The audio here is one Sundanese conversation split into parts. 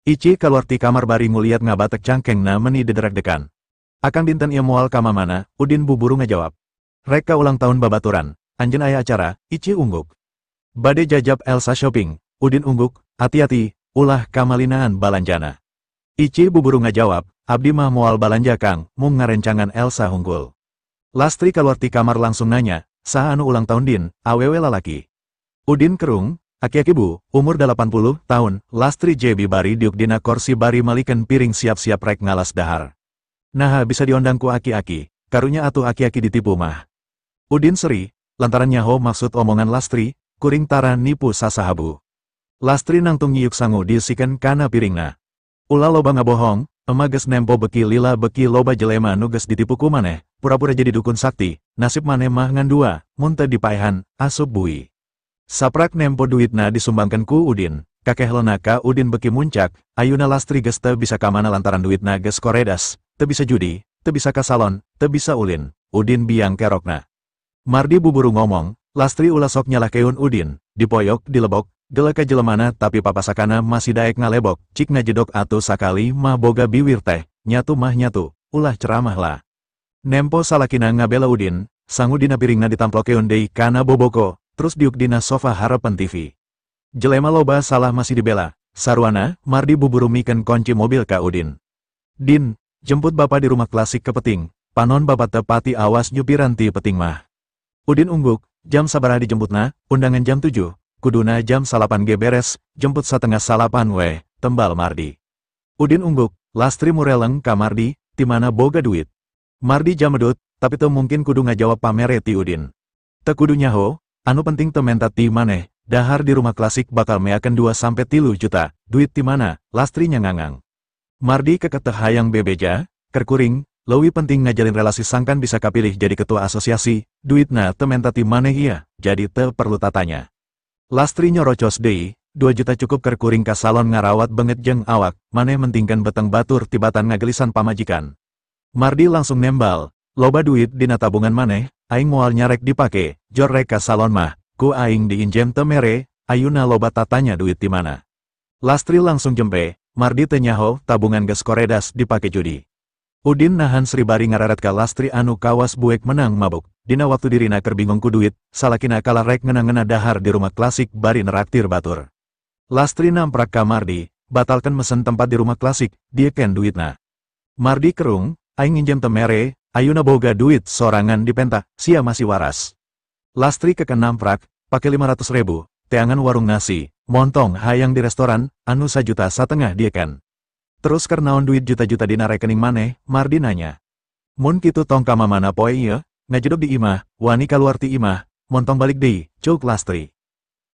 Ici kaluar ti kamar bari nguliat ngabatek cangkengna meni dederek-dekan. Akang dinten ieu moal ka mamana, Udin buburu ngajawab. Rek ka ulang tahun babaturan, anjeun aya acara, Ici ungguk. Bade jajab Elsa shopping, Udin ungguk, hati-hati, ulah kamalinaan balanjana. Ici buburu ngajawab, abdi mah moal balanja kang, mung ngarencangan Elsa hungkul. Lastri kaluar ti kamar langsung nanya, saha anu ulang tahun din, awewe lalaki. Udin kerung, aki-aki bu, umur 80 tahun, Lastri jebi bari diuk dina korsi bari maliken piring siap-siap rek ngalas dahar. Naha bisa diondang ku aki-aki, karunya atuh aki-aki ditipu mah. Udin seri, lantaran nyaho maksud omongan Lastri, kuring tara nipu sasahabu. Lastri nangtung nyiuk sangu diisikan kana piringna. Ulah loba ngabohong, ema geus nempo beki lila beki loba jelema nu geus ditipu ku maneh, pura-pura jadi dukun sakti, nasib maneh mah ngan dua, mun teu dipaehan, asup bui. Saprak nempo duitna disumbangkeun ku Udin, kakehlena ka Udin beki muncak, ayuna Lastri geus teu bisa kamana lantaran duitna geus koredas, teu bisa judi, teu bisa ka salon, teu bisa ulin, Udin biang kerokna. Mardi buburu ngomong, Lastri ulah sok nyalahkeun Udin, dipoyok, dilebok, geleka jelemana tapi papasakana masih daek ngalebok, cik ngajedok atuh sakali mah boga biwir teh, nyatu mah nyatu, ulah ceramah lah. Nempo salakina ngabela Udin, sangu dina piringna ditamplokeun deui kana boboko, terus diuk dina sofa harapan TV. Jelema loba salah masih dibela, saruana, Mardi buburu mikeun kunci mobil ka Udin. Din, jemput bapak di rumah klasik kepeting, panon bapak tepati awas nyupiran ti peting mah. Udin ungguk, jam sabaraha dijemputna, undangan jam 7, kuduna jam 9 ge beres, jemput 8:30 weh, tembal Mardi. Udin ungguk, Lastri mureleng ka Mardi, ti mana boga duit. Mardi jamedut, tapi teu mungkin kudu ngajawab pamere ti Udin. Teu kudu nyaho, anu penting teu menta ti maneh, dahar di rumah klasik bakal meakeun 2 sampai 3 juta, duit ti mana, Lastri nyangangang. Mardi keketeh hayang bebeja, keur kuring, leuwih penting ngajalin relasi sangkan bisa kapilih jadi ketua asosiasi, duitna teu menta ti maneh iya, jadi teu perlu tatanya. Lastri nyorocos deui, 2 juta cukup keur kuring ka salon ngarawat beungeut jeung awak, maneh mentingkeun beteng batur tibatan ngagelisan pamajikan. Mardi langsung nembal, loba duit dina tabungan maneh, aing moal nyarek dipake, jor rek ka salon mah, ku aing diinjem teu mere, ayuna loba tatanya duit ti mana. Lastri langsung jempe, Mardi teu nyaho tabungan geus koredas dipake judi. Udin nahan seri bari ngareret ka Lastri anu kawas buek menang mabuk. Dina waktu dirina keur bingung ku duit, salakina kalah rek ngena-ngena dahar di rumah klasik bari neraktir batur. Lastri namprak ka Mardi, batalkan mesen tempat di rumah klasik, dieken duitna. Mardi kerung, aing nginjem teu mere, ayuna boga duit sorangan dipenta, sia masih waras. Lastri keken namprak, pake 500 ribu, teangan warung nasi, montong hayang di restoran, anu 1,5 juta dieken. Terus keur naon duit juta-juta dina rekening maneh, Mardi nanya. Mun kitu tong ka mamana poe ieu, ngajedog di imah, wani kaluar ti imah, montong balik deui, cuk Lastri.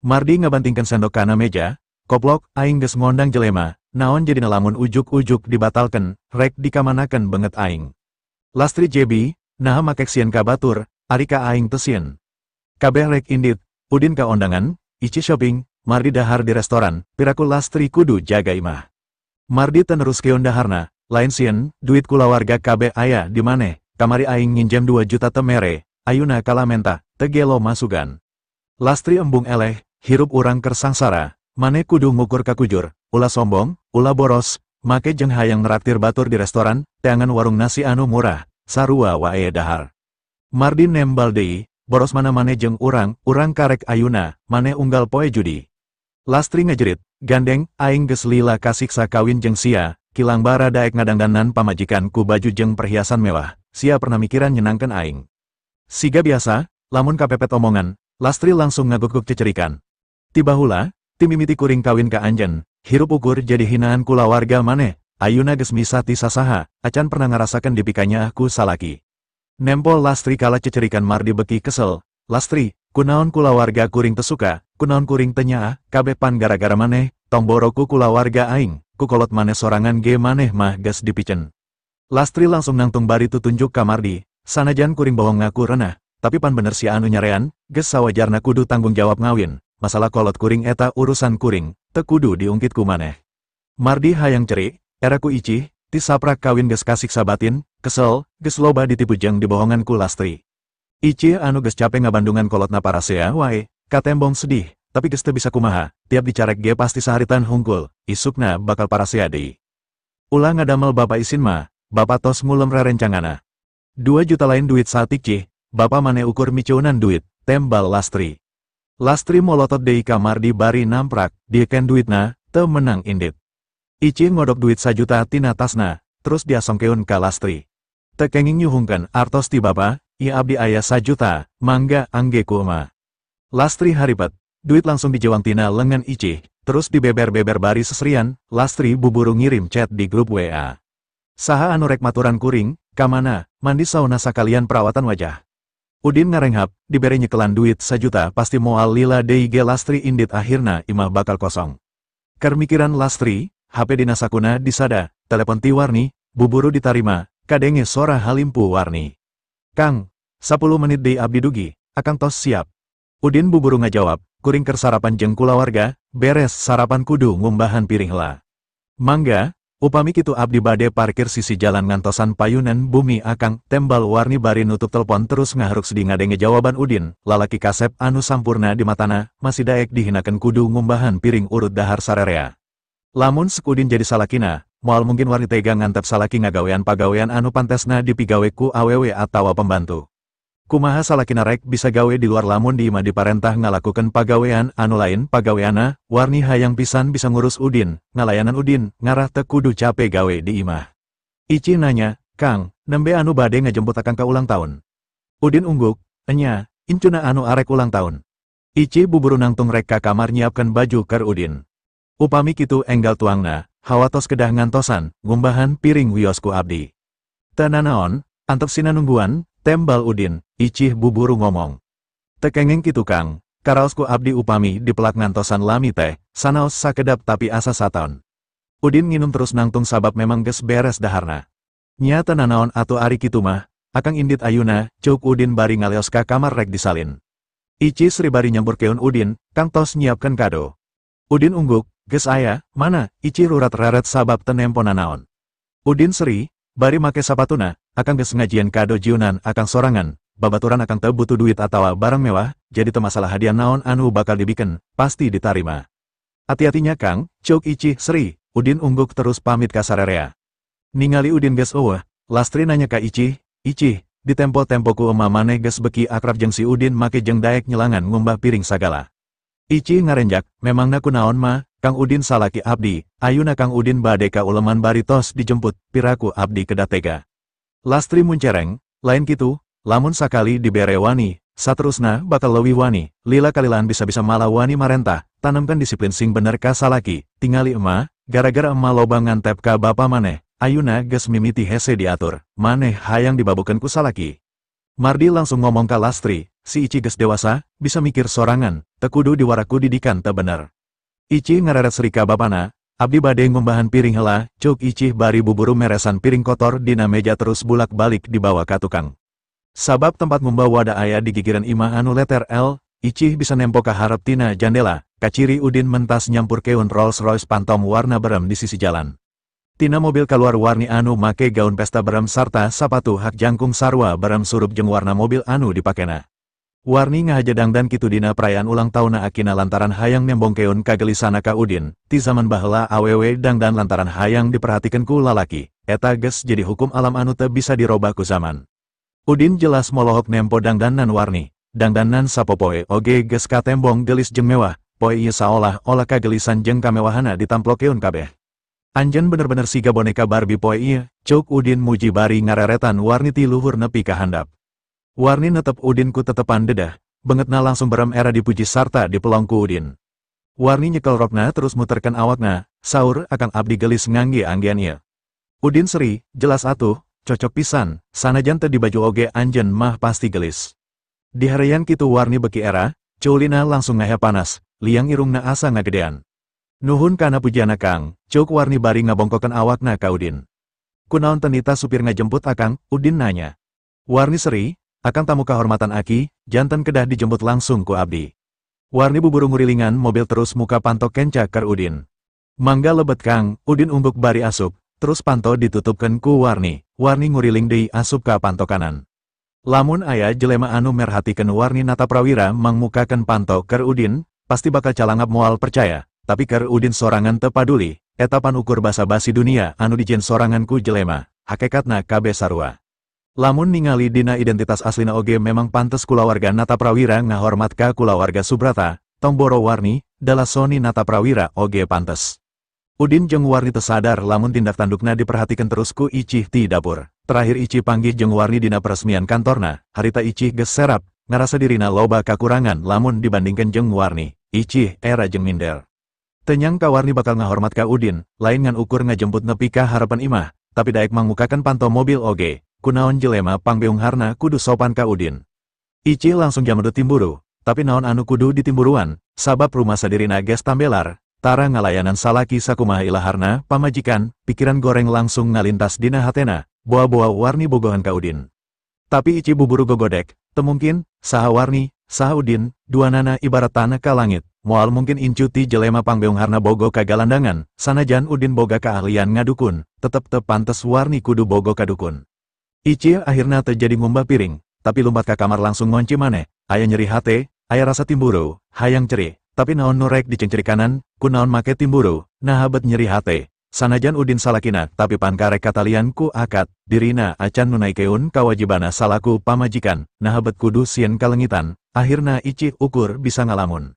Mardi ngabantingkeun sendok kana meja, koplok, aing geus ngondang jelema, naon jadina lamun ujuk-ujuk dibatalkeun, rek dikamanakeun beungeut aing. Lastri jebi, naha makek sieun ka batur, ari ka aing teu sieun. Kabeh rek indit, Udin ka ondangan, Ici shopping, Mardi dahar di restoran, piraku Lastri kudu jaga imah. Mardi teu neruskeun daharna, lain sieun, duit kulawarga kabeh aya di maneh, kamari aing nginjem 2 juta teu mere, ayuna kalah menta, teu gelo masugan. Lastri embung eleh, hirup urang keur sangsara, maneh kudu ngukur kakujur, ulah sombong, ulah boros, make jeung hayang neraktir batur di restoran, teangan warung nasi anu murah, sarua wae dahar. Mardi nembal deui, boros mana maneh jeung urang, urang karek ayuna, maneh unggal poe judi. Lastri ngejerit, gandeng, aing geus lila kasiksa kawin jeung sia, kilang bara daek ngadangdanan pamajikan ku baju jeung perhiasan mewah, sia pernah mikiran nyenangkeun aing. Siga biasa, lamun kapepet omongan, Lastri langsung ngaguguk cecerikan. Ti bahula, ti mimiti kuring kawin ka anjeun, hirup ukur jadi hinaan kulawarga maneh, ayuna geus misah ti sasaha, acan pernah ngarasakeun dipikanyaah ku salaki. Nempo Lastri kala cecerikan Mardi beki kesel, Lastri, kunaon kulawarga kuring teu suka, kunaon kuring teu nyaah, kabeh pan gara-gara maneh, tong boro ku kulawarga aing, ku kolot maneh sorangan ge maneh mah geus dipicen. Lastri langsung nangtung bari tutunjuk ka Mardi, sanajan kuring bohong ngaku renah, tapi pan bener sia anu nyarean, geus sawajarna kudu tanggung jawab ngawin, masalah kolot kuring eta urusan kuring, teu kudu diungkit ku maneh. Mardi hayang cerik, era ku Icih, ti saprak kawin geus kasiksa batin, kesel, geus loba ditipu jeung dibohongan ku Lastri. Icih anu geus cape ngabandungan kolotna parasea wae, katembong sedih, tapi geus teu bisa kumaha, tiap dicarek ge pasti saharitan hungkul, isukna bakal parasea deui. Ulah ngadamel bapa isin mah, bapa tos ngulem rerencangana. 2 juta lain duit saeutik Cih, bapa maneh ukur miceunan duit, tembal Lastri. Lastri molotot deui ka Mardi bari namprak, dieken duitna, teu menang indit. Icih ngodok duit 1 juta tina tasna, terus diasongkeun ka Lastri. Teu kenging nyuhungkeun artos ti bapa, ieu abdi aya 1 juta, mangga angge ku ema. Lastri haripet, duit langsung dijewang tina lengan Icih, terus dibeber-beber bari seserian, Lastri buburu ngirim chat di grup WA. Saha anu rek maturan kuring, kamana, mandi sauna sakalian perawatan wajah. Udin ngarenghap, dibere nyekelan duit 1 juta pasti moal lila deui ge Lastri indit akhirna imah bakal kosong. Kermikiran Lastri, HP dina sakuna disada, telepon ti Warni, buburu ditarima, kadenge sora halimpu Warni. Kang, 10 menit deui abdi dugi, akang tos siap. Udin buburu ngajawab, kuring keur sarapan jeung kulawarga, beres sarapan kudu ngumbahan piring heula. Mangga, upami kitu abdi bade parkir sisi jalan ngantosan payunan bumi akang, tembal Warni bari nutup telepon terus ngaharuk sedih ngadenge jawaban Udin, lalaki kasep anu sampurna di matana, masih daek dihinakeun kudu ngumbahan piring urut dahar sarerea. Lamun sekudin jadi salakina, moal mungkin Warni tega ngantep salaki ngagawean pagawean anu pantesna dipigawe ku awewe atawa pembantu. Kumaha salakina rek bisa gawe di luar lamun di imah diparentah ngalakukeun pagawean anu lain pagaweana, Warni hayang pisan bisa ngurus Udin, ngalayanan Udin, ngarah teu kudu cape gawe di imah. Icih nanya, Kang, nembe anu bade ngajemput akang ka ulang tahun. Udin ungguk, enya, incuna anu arek ulang tahun. Icih buburu nangtung rek ka kamar nyiapkeun baju keur Udin. Upami kitu enggal tuangna, hawatos kedah ngantosan, ngumbahan piring wios ku abdi. Teu nanaon, antep sina nungguan, tembal Udin, Icih buburu ngomong. Tekengeng kitu Kang, karaos ku abdi upami dipelak ngantosan lami teh, sanaos sakedap tapi asa sataon. Udin nginum terus nangtung sabab memang geus beres daharna. Nya teu nanaon atuh ari kitu mah, akang indit ayuna, ceuk Udin bari ngaleos ka kamar rek disalin. Icih sri bari nyampurkeun Udin, Kang tos nyiapkeun kado. Udin ungguk, geus aya, mana, Icih rurat reret sabab teu nempo nanaon. Udin seri, bari make sapatuna, akang geus ngajian kado jiunan akang sorangan, babaturan akang teu butuh duit atawa barang mewah, jadi teu masalah hadiah naon anu bakal dibikin, pasti ditarima. Hati-hatinya Kang, ceuk Icih seri, Udin ungguk terus pamit ka sarerea. Ningali Udin geus eueuh, Lastri nanya ka Icih, Icih, di tempo-tempo ku ema maneh geus beki akrab jeung si Udin make jeung daek nyelangan ngumbah piring sagala. Icih ngarenjak, memangna kunaon mah, Kang Udin salaki abdi, ayuna Kang Udin bade ka uleman bari tos dijemput, piraku abdi kedah tega. Lastri muncereng, lain kitu, lamun sakali dibere wani, saterusna bakal leuwih wani, lila kalilaan bisa-bisa malah wani marentah, tanamkan disiplin sing bener ka salaki, tingali ema, gara-gara ema loba ngantep ka bapa maneh, ayuna geus mimiti hese diatur, maneh hayang dibabukeun ku salaki. Mardi langsung ngomong ka Lastri, si Icih geus dewasa, bisa mikir sorangan, teu kudu diwaraku didikan teu bener. Icih ngareret seri ka bapana, abdi bade ngumbahan piring heula, ceuk Icih bari buburu meresan piring kotor dina meja terus bulak-balik dibawa ka tukang. Sabab tempat ngumbah wadah aya di gigiran imah anu letter L, Icih bisa nempo ka hareup tina jandela, kaciri Udin mentas nyampurkeun Rolls Royce Phantom warna berem di sisi jalan. Tina mobil kaluar Warni anu make gaun pesta berem sarta sapatu hak jangkung sarwa berem surup jeung warna mobil anu dipakena. Warni ngahaja dangdan kitu dina perayaan ulang tahunna akina lantaran hayang nembongkeun kagelisana ka Udin, ti zaman baheula awewe dangdan lantaran hayang diperhatikeun ku lalaki, eta geus jadi hukum alam anu teu bisa dirobah ku zaman. Udin jelas molohok nempo dangdanan Warni, dangdanan sapopoe oge geus katembong gelis jeung mewah, poe ieu saolah-olah kagelisan jeung kamewahana ditamplokeun kabeh. Anjeun bener-bener siga boneka Barbie poe ieu, ceuk Udin muji bari ngareretan Warni ti luhur nepi ka handap. Warni netep Udin ku tetepan dedah, bengetna langsung berem era dipuji sarta dipelong ku Udin. Warni nyekel rokna terus muterkan awakna, saur akang abdi gelis ngangge anggean ieu. Udin seri, jelas atuh, cocok pisan, sanajan teu dibaju oge anjeun mah pasti gelis. Dihareyan kitu Warni beki era, ceulina langsung ngahya panas, liang irungna asa ngagedean. Nuhun kana pujiana Kang, ceuk Warni bari ngabongkokeun awakna ka Udin. Kunaon teu nita supir ngajemput akang, Udin nanya. Warni seri, akang tamu kahormatan aki, janten kedah dijemput langsung ku abdi. Warni buburu ngurilingan mobil terus muka panto kenca keur Udin. Mangga lebet Kang, Udin ungguk bari asup, terus panto ditutupkeun ku Warni, Warni nguriling deui asup ka panto kanan. Lamun aya jelema anu merhatikeun Warni Nataprawira mangmukakeun panto keur Udin, pasti bakal calangap moal percaya, tapi keur Udin sorangan teu paduli, eta pan ukur basa-basi dunia anu dijieun sorangan ku jelema, hakekatna kabeh sarua. Lamun ningali dina identitas aslina oge memang pantes kulawarga Nataprawira ngahormat ka kulawarga Subrata, tong boro Warni, dala Sony Nataprawira oge pantes. Udin jeung Warni teu sadar lamun tindak tandukna diperhatikan terus ku Icih ti dapur. Terakhir Icih panggih jeung Warni dina peresmian kantorna, harita Icih geus serap, ngarasa dirina loba kakurangan lamun dibandingkan jeung Warni. Icih era jeung minder. Teu nyangka Warni bakal ngahormat ka Udin, lain ngan ukur ngajemput nepi ka harapan imah, tapi daek mangmukakeun panto mobil oge. Kunaon jelema pangbeungharna kudu sopan ka Udin. Icih langsung jamedut timburu, tapi naon anu kudu ditimburuan, sabab rumah sadirina geus tambelar, tara ngalayanan salaki sakumaha ilaharna pamajikan, pikiran goreng langsung ngalintas dina hatena, boa-boa Warni bogohan ka Udin. Tapi Icih buburu gogodek, teu mungkin, saha Warni, saha Udin, duanana ibarat tanah ka langit, moal mungkin incu ti jelema pangbeungharna bogo ka galandangan, sanajan Udin boga keahlian ngadukun, tetep teu pantes Warni kudu bogo ka dukun. Icih akhirna teu jadi ngumbah piring, tapi lumpat ka kamar langsung ngonci maneh, aya nyeri hate, aya rasa timburu, hayang ceri, tapi naon nu rek dicengcerikanan, kunaon make timburu, naha bet nyeri hate. Sanajan Udin salakina, tapi pan karek katalian ku akad, dirina acan nunaikeun kawajibana salaku pamajikan, naha bet kudu sieun kalengitan, akhirna Icih ukur bisa ngalamun.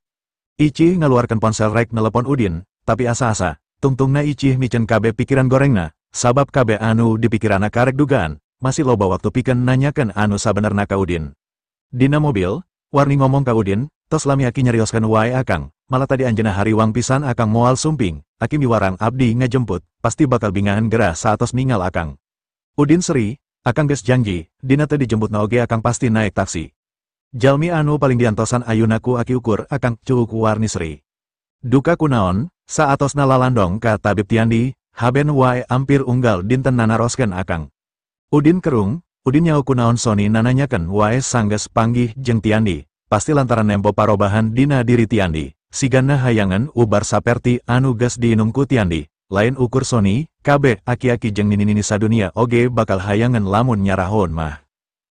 Icih ngaluarkeun ponsel rek nelepon Udin, tapi asa-asa, tungtungna Icih miceun kabeh pikiran gorengna, sabab kabeh anu dipikirana karek dugaan. Masih loba waktu pikeun nanyakeun anu sabenerna ka Udin. Dina mobil, Warni ngomong ka Udin, tos lami aki nyarioskeun wae akang, malah tadi anjeunna hariwang pisan akang moal sumping, aki miwarang abdi ngajemput, pasti bakal bingahan gerah saatos ningal akang. Udin seri, akang geus janji, dina teu dijemputna oge akang pasti naik taksi. Jalmi anu paling diantosan ayuna ku aki ukur akang, cuuk Warni seri. Duka kunaon, saatosna lalandong ka tabib Tiandi, haben wae ampir unggal dinten nanaroskeun akang. Udin kerung, Udin nyaho kunaon Sony nananyakeun wae sanggeus panggih jeung Tiandi, pasti lantaran nempo parobahan dina diri Tiandi, sigana hayangan ubar saperti anu geus diinum ku Tiandi, lain ukur Sony, kabeh aki-aki jeung nini-nini sadunia oge bakal hayangan lamun nyarahon mah.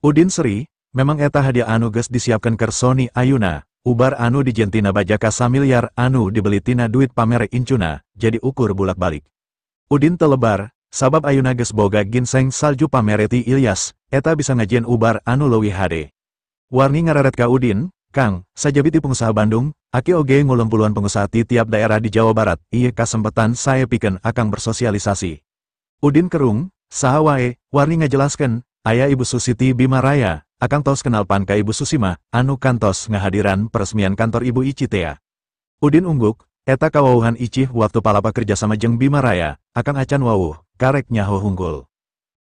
Udin seri, memang eta hadiah anu geus disiapkeun keur Sony ayuna, ubar anu dijentina bajaka samiliar anu dibeli tina duit pamere incuna, jadi ukur bulak-balik. Udin telebar, sabab ayuna geus boga ginseng salju pamereti Ilyas, eta bisa ngajieun ubar anu leuwih hade. Warni ngareret ka Udin, Kang, sajabi ti pengusaha Bandung, aki oge ngulem puluhan pengusaha ti tiap daerah di Jawa Barat, ieu kasempetan sae pikeun akang bersosialisasi. Udin kerung, saha wae, Warni ngajelaskeun, aya Ibu Susiti Bima Raya, akang tos kenal pan ka Ibu Susima, anu kantos ngahadiran peresmian kantor Ibu Ici tea. Udin ungguk, eta kawawuhan Icih waktu palapa kerjasama jeung Bima Raya, akang acan wawuh, karek nyaho hunggul.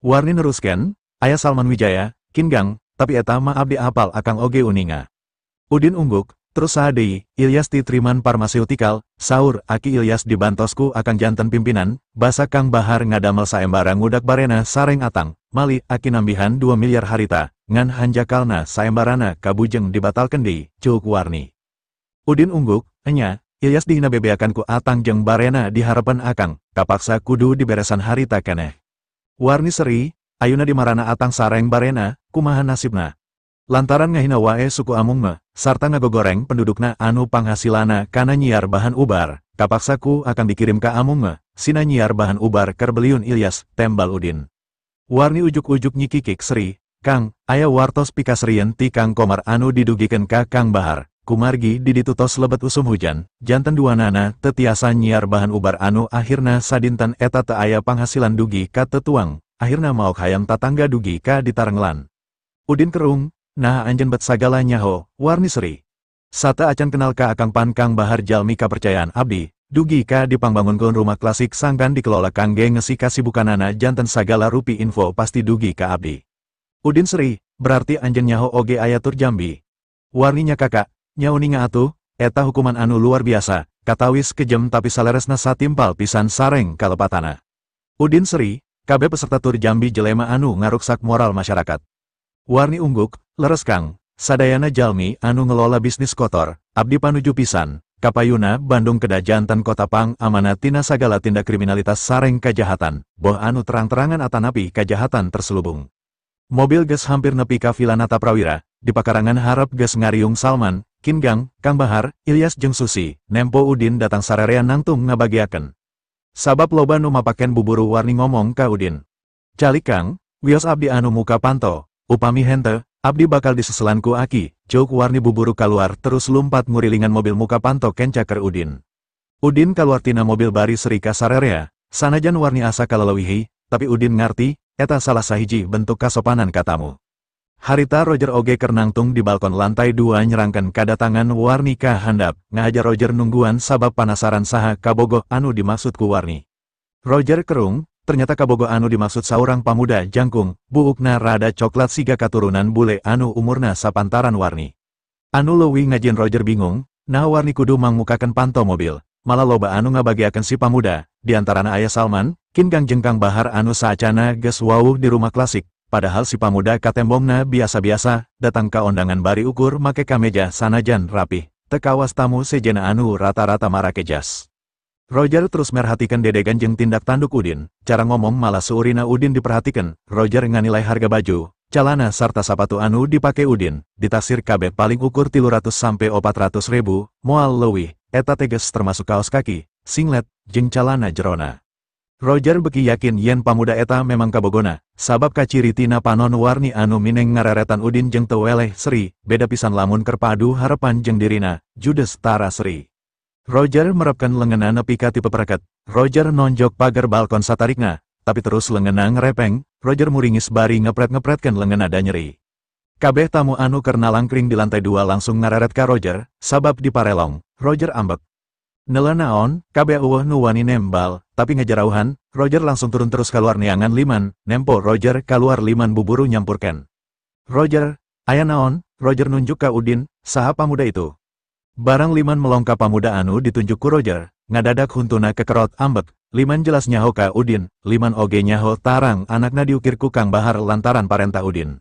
Warni neruskeun, aya Salman Wijaya, Kinggang, tapi eta mah abdi apal akang oge uninga. Udin ungguk, terus saha deui, Ilyas ti Triman Pharmaceutical, saur aki Ilyas dibantosku akang janten pimpinan, basa Kang Bahar ngadamel saembara ngudak barena sareng atang, mali aki nambihan 2 miliar harita, ngan hanjakalna saembarana kabujeng dibatalkeun deui, cuuk Warni. Udin ungguk, enya, Ilyas dihina bebeakan ku atang jeung barena di harapan akang, kapaksa kudu diberesan harita keneh. Warni seri, ayuna dimarana atang sareng barena, kumaha nasibna. Lantaran ngahina wae suku amung mah, sarta ngagogoreng pendudukna anu panghasilana kana nyiar bahan ubar, kapaksa ku akan dikirim ka amung mah, sina nyiar bahan ubar keur beliun Ilyas, tembal Udin. Warni ujuk-ujuk nyikikik seri, Kang, aya wartos pikaserian ti Kang Komar anu didugikeun ka Kang Bahar. Kumargi diditutos lebet usum hujan, janten duanana tetiasa nyiar bahan ubar anu akhirna sadinten eta teu aya panghasilan dugi ka tetuang, akhirna maok hayam tatangga dugi ka ditarenglan. Udin kerung, nah anjeun bet sagala nyaho, Warni seri. Sata acan kenal ka akang pan Kang Bahar jalmi kapercayaan abdi, dugi ka dipangbangunkeun rumah klasik sangkan dikelola kangge ngesi kasibukanana janten sagala rupi info pasti dugi ka abdi. Udin seri, berarti anjeun nyaho oge aya tur Jambi. Warninya kakak, nyauninga atuh, eta hukuman anu luar biasa, katawis kejem tapi saleresna satimpal pisan sareng kalepatana. Udin seri, kabeh peserta tur Jambi jelema anu ngaruksak moral masyarakat. Warni ungguk, leres Kang, sadayana jalmi anu ngelola bisnis kotor, abdi panuju pisan, kapayuna Bandung kedah janten kota pang amanah tina sagala tindak kriminalitas sareng kajahatan, boh anu terang-terangan atanapi kajahatan terselubung. Mobil geus hampir nepi ka Villa Nata Prawira, di pakarangan harap geus ngariung Salman, Kin Gang, Kang Bahar, Ilyas jeung Susi, nempo Udin datang sararea nangtung ngabagiakeun. Sabab loba nu mapaken buburu Warni ngomong ka Udin. Calik Kang, wios abdi anu muka panto, upami henteu, abdi bakal diseselan ku aki, cuk Warni buburu kaluar terus lumpat ngurilingan mobil muka panto kenca keur Udin. Udin kaluar tina mobil bari seri ka sararea, sanajan Warni asa kalelewihi, tapi Udin ngarti, eta salah sahiji bentuk kasopanan ka tamu. Harita Roger oge keur nangtung di balkon lantai 2 nyerangkan kadatangan Warni ka handap, ngahajar Roger nungguan sabab panasaran saha kabogoh anu dimaksud ku Warni. Roger kerung, ternyata kabogoh anu dimaksud saurang pamuda jangkung, buukna rada coklat siga katurunan bule anu umurna sapantaran Warni. Anu leuwih ngajieun Roger bingung, nah Warni kudu mangmukakeun panto mobil, malah loba anu ngabagiakeun si pamuda, diantarana aya Salman, Kin Gang jeung Kang Bahar anu saacana geus wawuh di rumah klasik. Padahal si pamuda katembongna biasa-biasa, datang ka ondangan bari ukur make kameja sanajan rapih, tekawas tamu sejena anu rata-rata marake jas. Roger terus merhatikan dedegan jeung tindak tanduk Udin, cara ngomong malah seurina Udin diperhatikan, Roger nganilai harga baju, calana sarta sapatu anu dipake Udin, ditaksir kabeh paling ukur 300 sampai 400 ribu, moal leuwih, eta teges termasuk kaos kaki, singlet, jeung calana jerona. Roger beki yakin yen pamuda eta memang kabogona, sabab kaciri tina panon Warni anu mineng ngareretan Udin jeung teu weleh seri, beda pisan lamun kerpadu harapan jeung dirina, judes tara seri. Roger merepkeun leungeunna nepi ka tipe pereket, Roger nonjok pagar balkon satarikna, tapi terus leungeunna ngerepeng, Roger muringis bari ngepret-ngepretkeun leungeunna da nyeri. Kabeh tamu anu keur nalangkring di lantai 2 langsung ngareret ka Roger, sabab diparelong, Roger ambek. Nela naon, kabeh eueuh nu wani nembal, tapi ngajarauhan, Roger langsung turun terus keluar neangan Liman, nempo Roger keluar Liman buburu nyampurkan. Roger, aya naon, Roger nunjuk ka Udin, saha pamuda itu. Barang Liman melongka pamuda anu ditunjuk ku Roger, ngadadak huntuna kekerot ambek, Liman jelas nyaho ka Udin, Liman oge nyaho tarang anakna diukir ku Kang Bahar lantaran parentah Udin.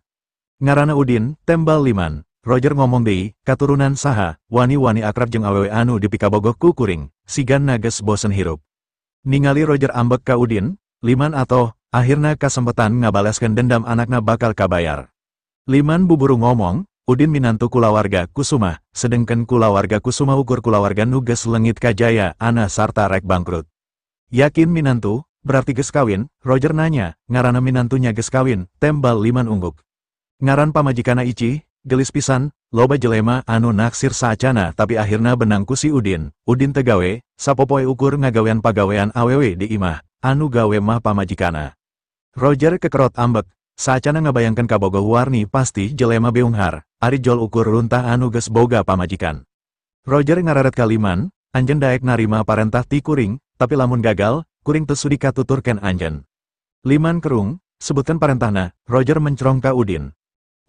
Ngarana Udin, tembal Liman. Roger ngomong deui, katurunan saha, wani-wani akrab jeung awewe anu dipikabogoh ku kuring, sigan nages bosen hirup. Ningali Roger ambek ka Udin, Liman atoh, akhirna kasempetan ngabaleskeun dendam anakna bakal kabayar. Liman buburu ngomong, Udin minantu kulawarga Kusuma, sedengkeun kulawarga Kusuma ukur kulawarga nu geus leungit kajaya ana sarta rek bangkrut. Yakin minantu, berarti geus kawin, Roger nanya, ngaranna minantunya geus kawin, tembal Liman ungguk. Ngaran pamajikana Ici, gelis pisan, loba jelema anu naksir saacana tapi akhirna benang ku si Udin, Udin tegawe, sapopoe ukur ngagawean pagawean awewe di imah, anu gawe mah pamajikana. Roger kekerot ambek, saacana ngabayangkeun kabogoh Warni pasti jelema beunghar, ari jol ukur runtah anu geus boga pamajikan. Roger ngararet ka Liman, anjeun daek narima parentah ti kuring, tapi lamun gagal, kuring teu sudi katuturkeun anjeun. Liman kerung, sebutkan parentahna, Roger mencrong ka Udin.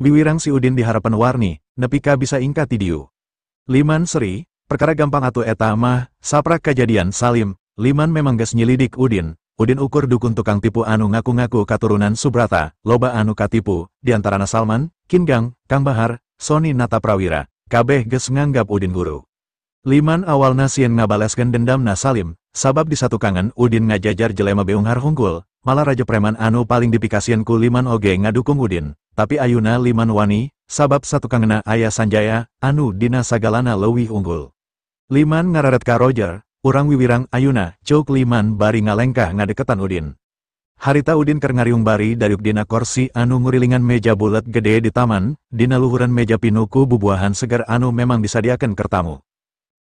Wiwirang si Udin di harapan Warni, nepi ka bisa ingka ti dieu. Liman seri, perkara gampang atuh eta mah, saprak kajadian Salim, Liman memang geus nyelidik Udin, Udin ukur dukun tukang tipu anu ngaku-ngaku katurunan Subrata, loba anu katipu, diantarana Salman, Kin Gang, Kang Bahar, Sony Nata Prawira, kabeh geus nganggap Udin guru. Liman awalna sieun ngabaleskeun dendamna Salim, sabab di satukangan Udin ngajajar jelema beunghar hungkul, malah raja preman anu paling dipikasieun ku Liman oge ngadukung Udin. Tapi ayuna Liman wani, sabab satukangna aya Sanjaya, anu dina sagalana leuwih unggul. Liman ngararet ka Roger, urang wiwirang ayuna, cuk Liman bari ngalengkah ngadeketan Udin. Harita Udin keur ngariung bari dariuk dina korsi anu ngurilingan meja bulet gede di taman, dina luhuran meja pinuh ku bubuahan seger anu memang disadiakeun keur tamu.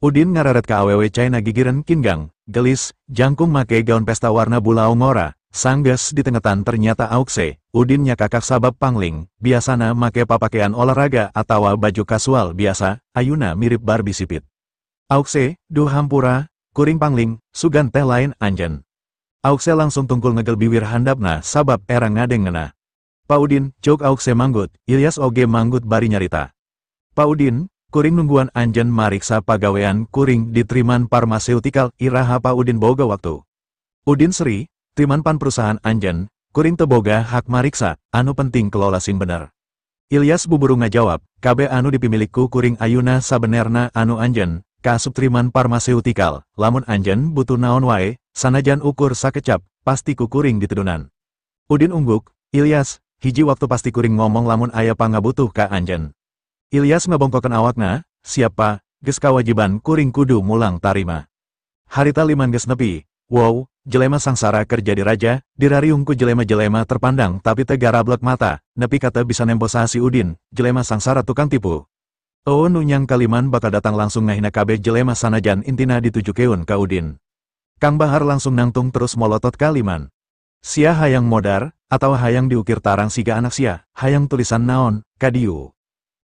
Udin ngararet ka awewe China gigireun Kin Gang, gelis, jangkung make gaun pesta warna bulau ngora. Sanggeus ditengetan ternyata aukse, Udin nyakakak sabab pangling, biasana make papakean olahraga atawa baju kasual biasa, ayuna mirip Barbie sipit. Aukse, duh hampura, kuring pangling, sugan teh lain anjen. Aukse langsung tungkul ngegel biwir handapna sabab era ngadeng ngena. Pa Udin, cuk aukse manggut, Ilyas oge manggut bari nyarita. Pa Udin, kuring nungguan anjen mariksa pagawean kuring di Triman Pharmaceutical, iraha Pa Udin boga waktu. Udin seri, Triman pan perusahaan anjen, kuring teboga hak mariksa, anu penting kelola sing bener. Ilyas buburu ngajawab, kabeh anu dipimilikku kuring ayuna sabenerna anu anjen, kaasup Triman Pharmaceutical, lamun anjen butuh naon wae, sanajan ukur sakecap, pasti ku kuring ditedunan. Udin ungguk, Ilyas, hiji waktu pasti kuring ngomong lamun aya pangabutuh ka anjen. Ilyas ngabongkokeun awakna, Siapa, geus kawajiban kuring kudu mulang tarima. Harita Liman geus nepi, wow, jelema sangsara kerja di raja, dirariung ku jelema-jelema terpandang tapi teu garablek mata, nepi kata bisa nempo saha si Udin, jelema sangsara tukang tipu. Oh nu nyangka Liman bakal datang langsung ngahina kabeh jelema sanajan intina ditujukeun ka Udin. Kang Bahar langsung nangtung terus molotot ka Liman. Sia hayang modar, atau hayang diukir tarang siga anak sia, hayang tulisan naon, kadiu.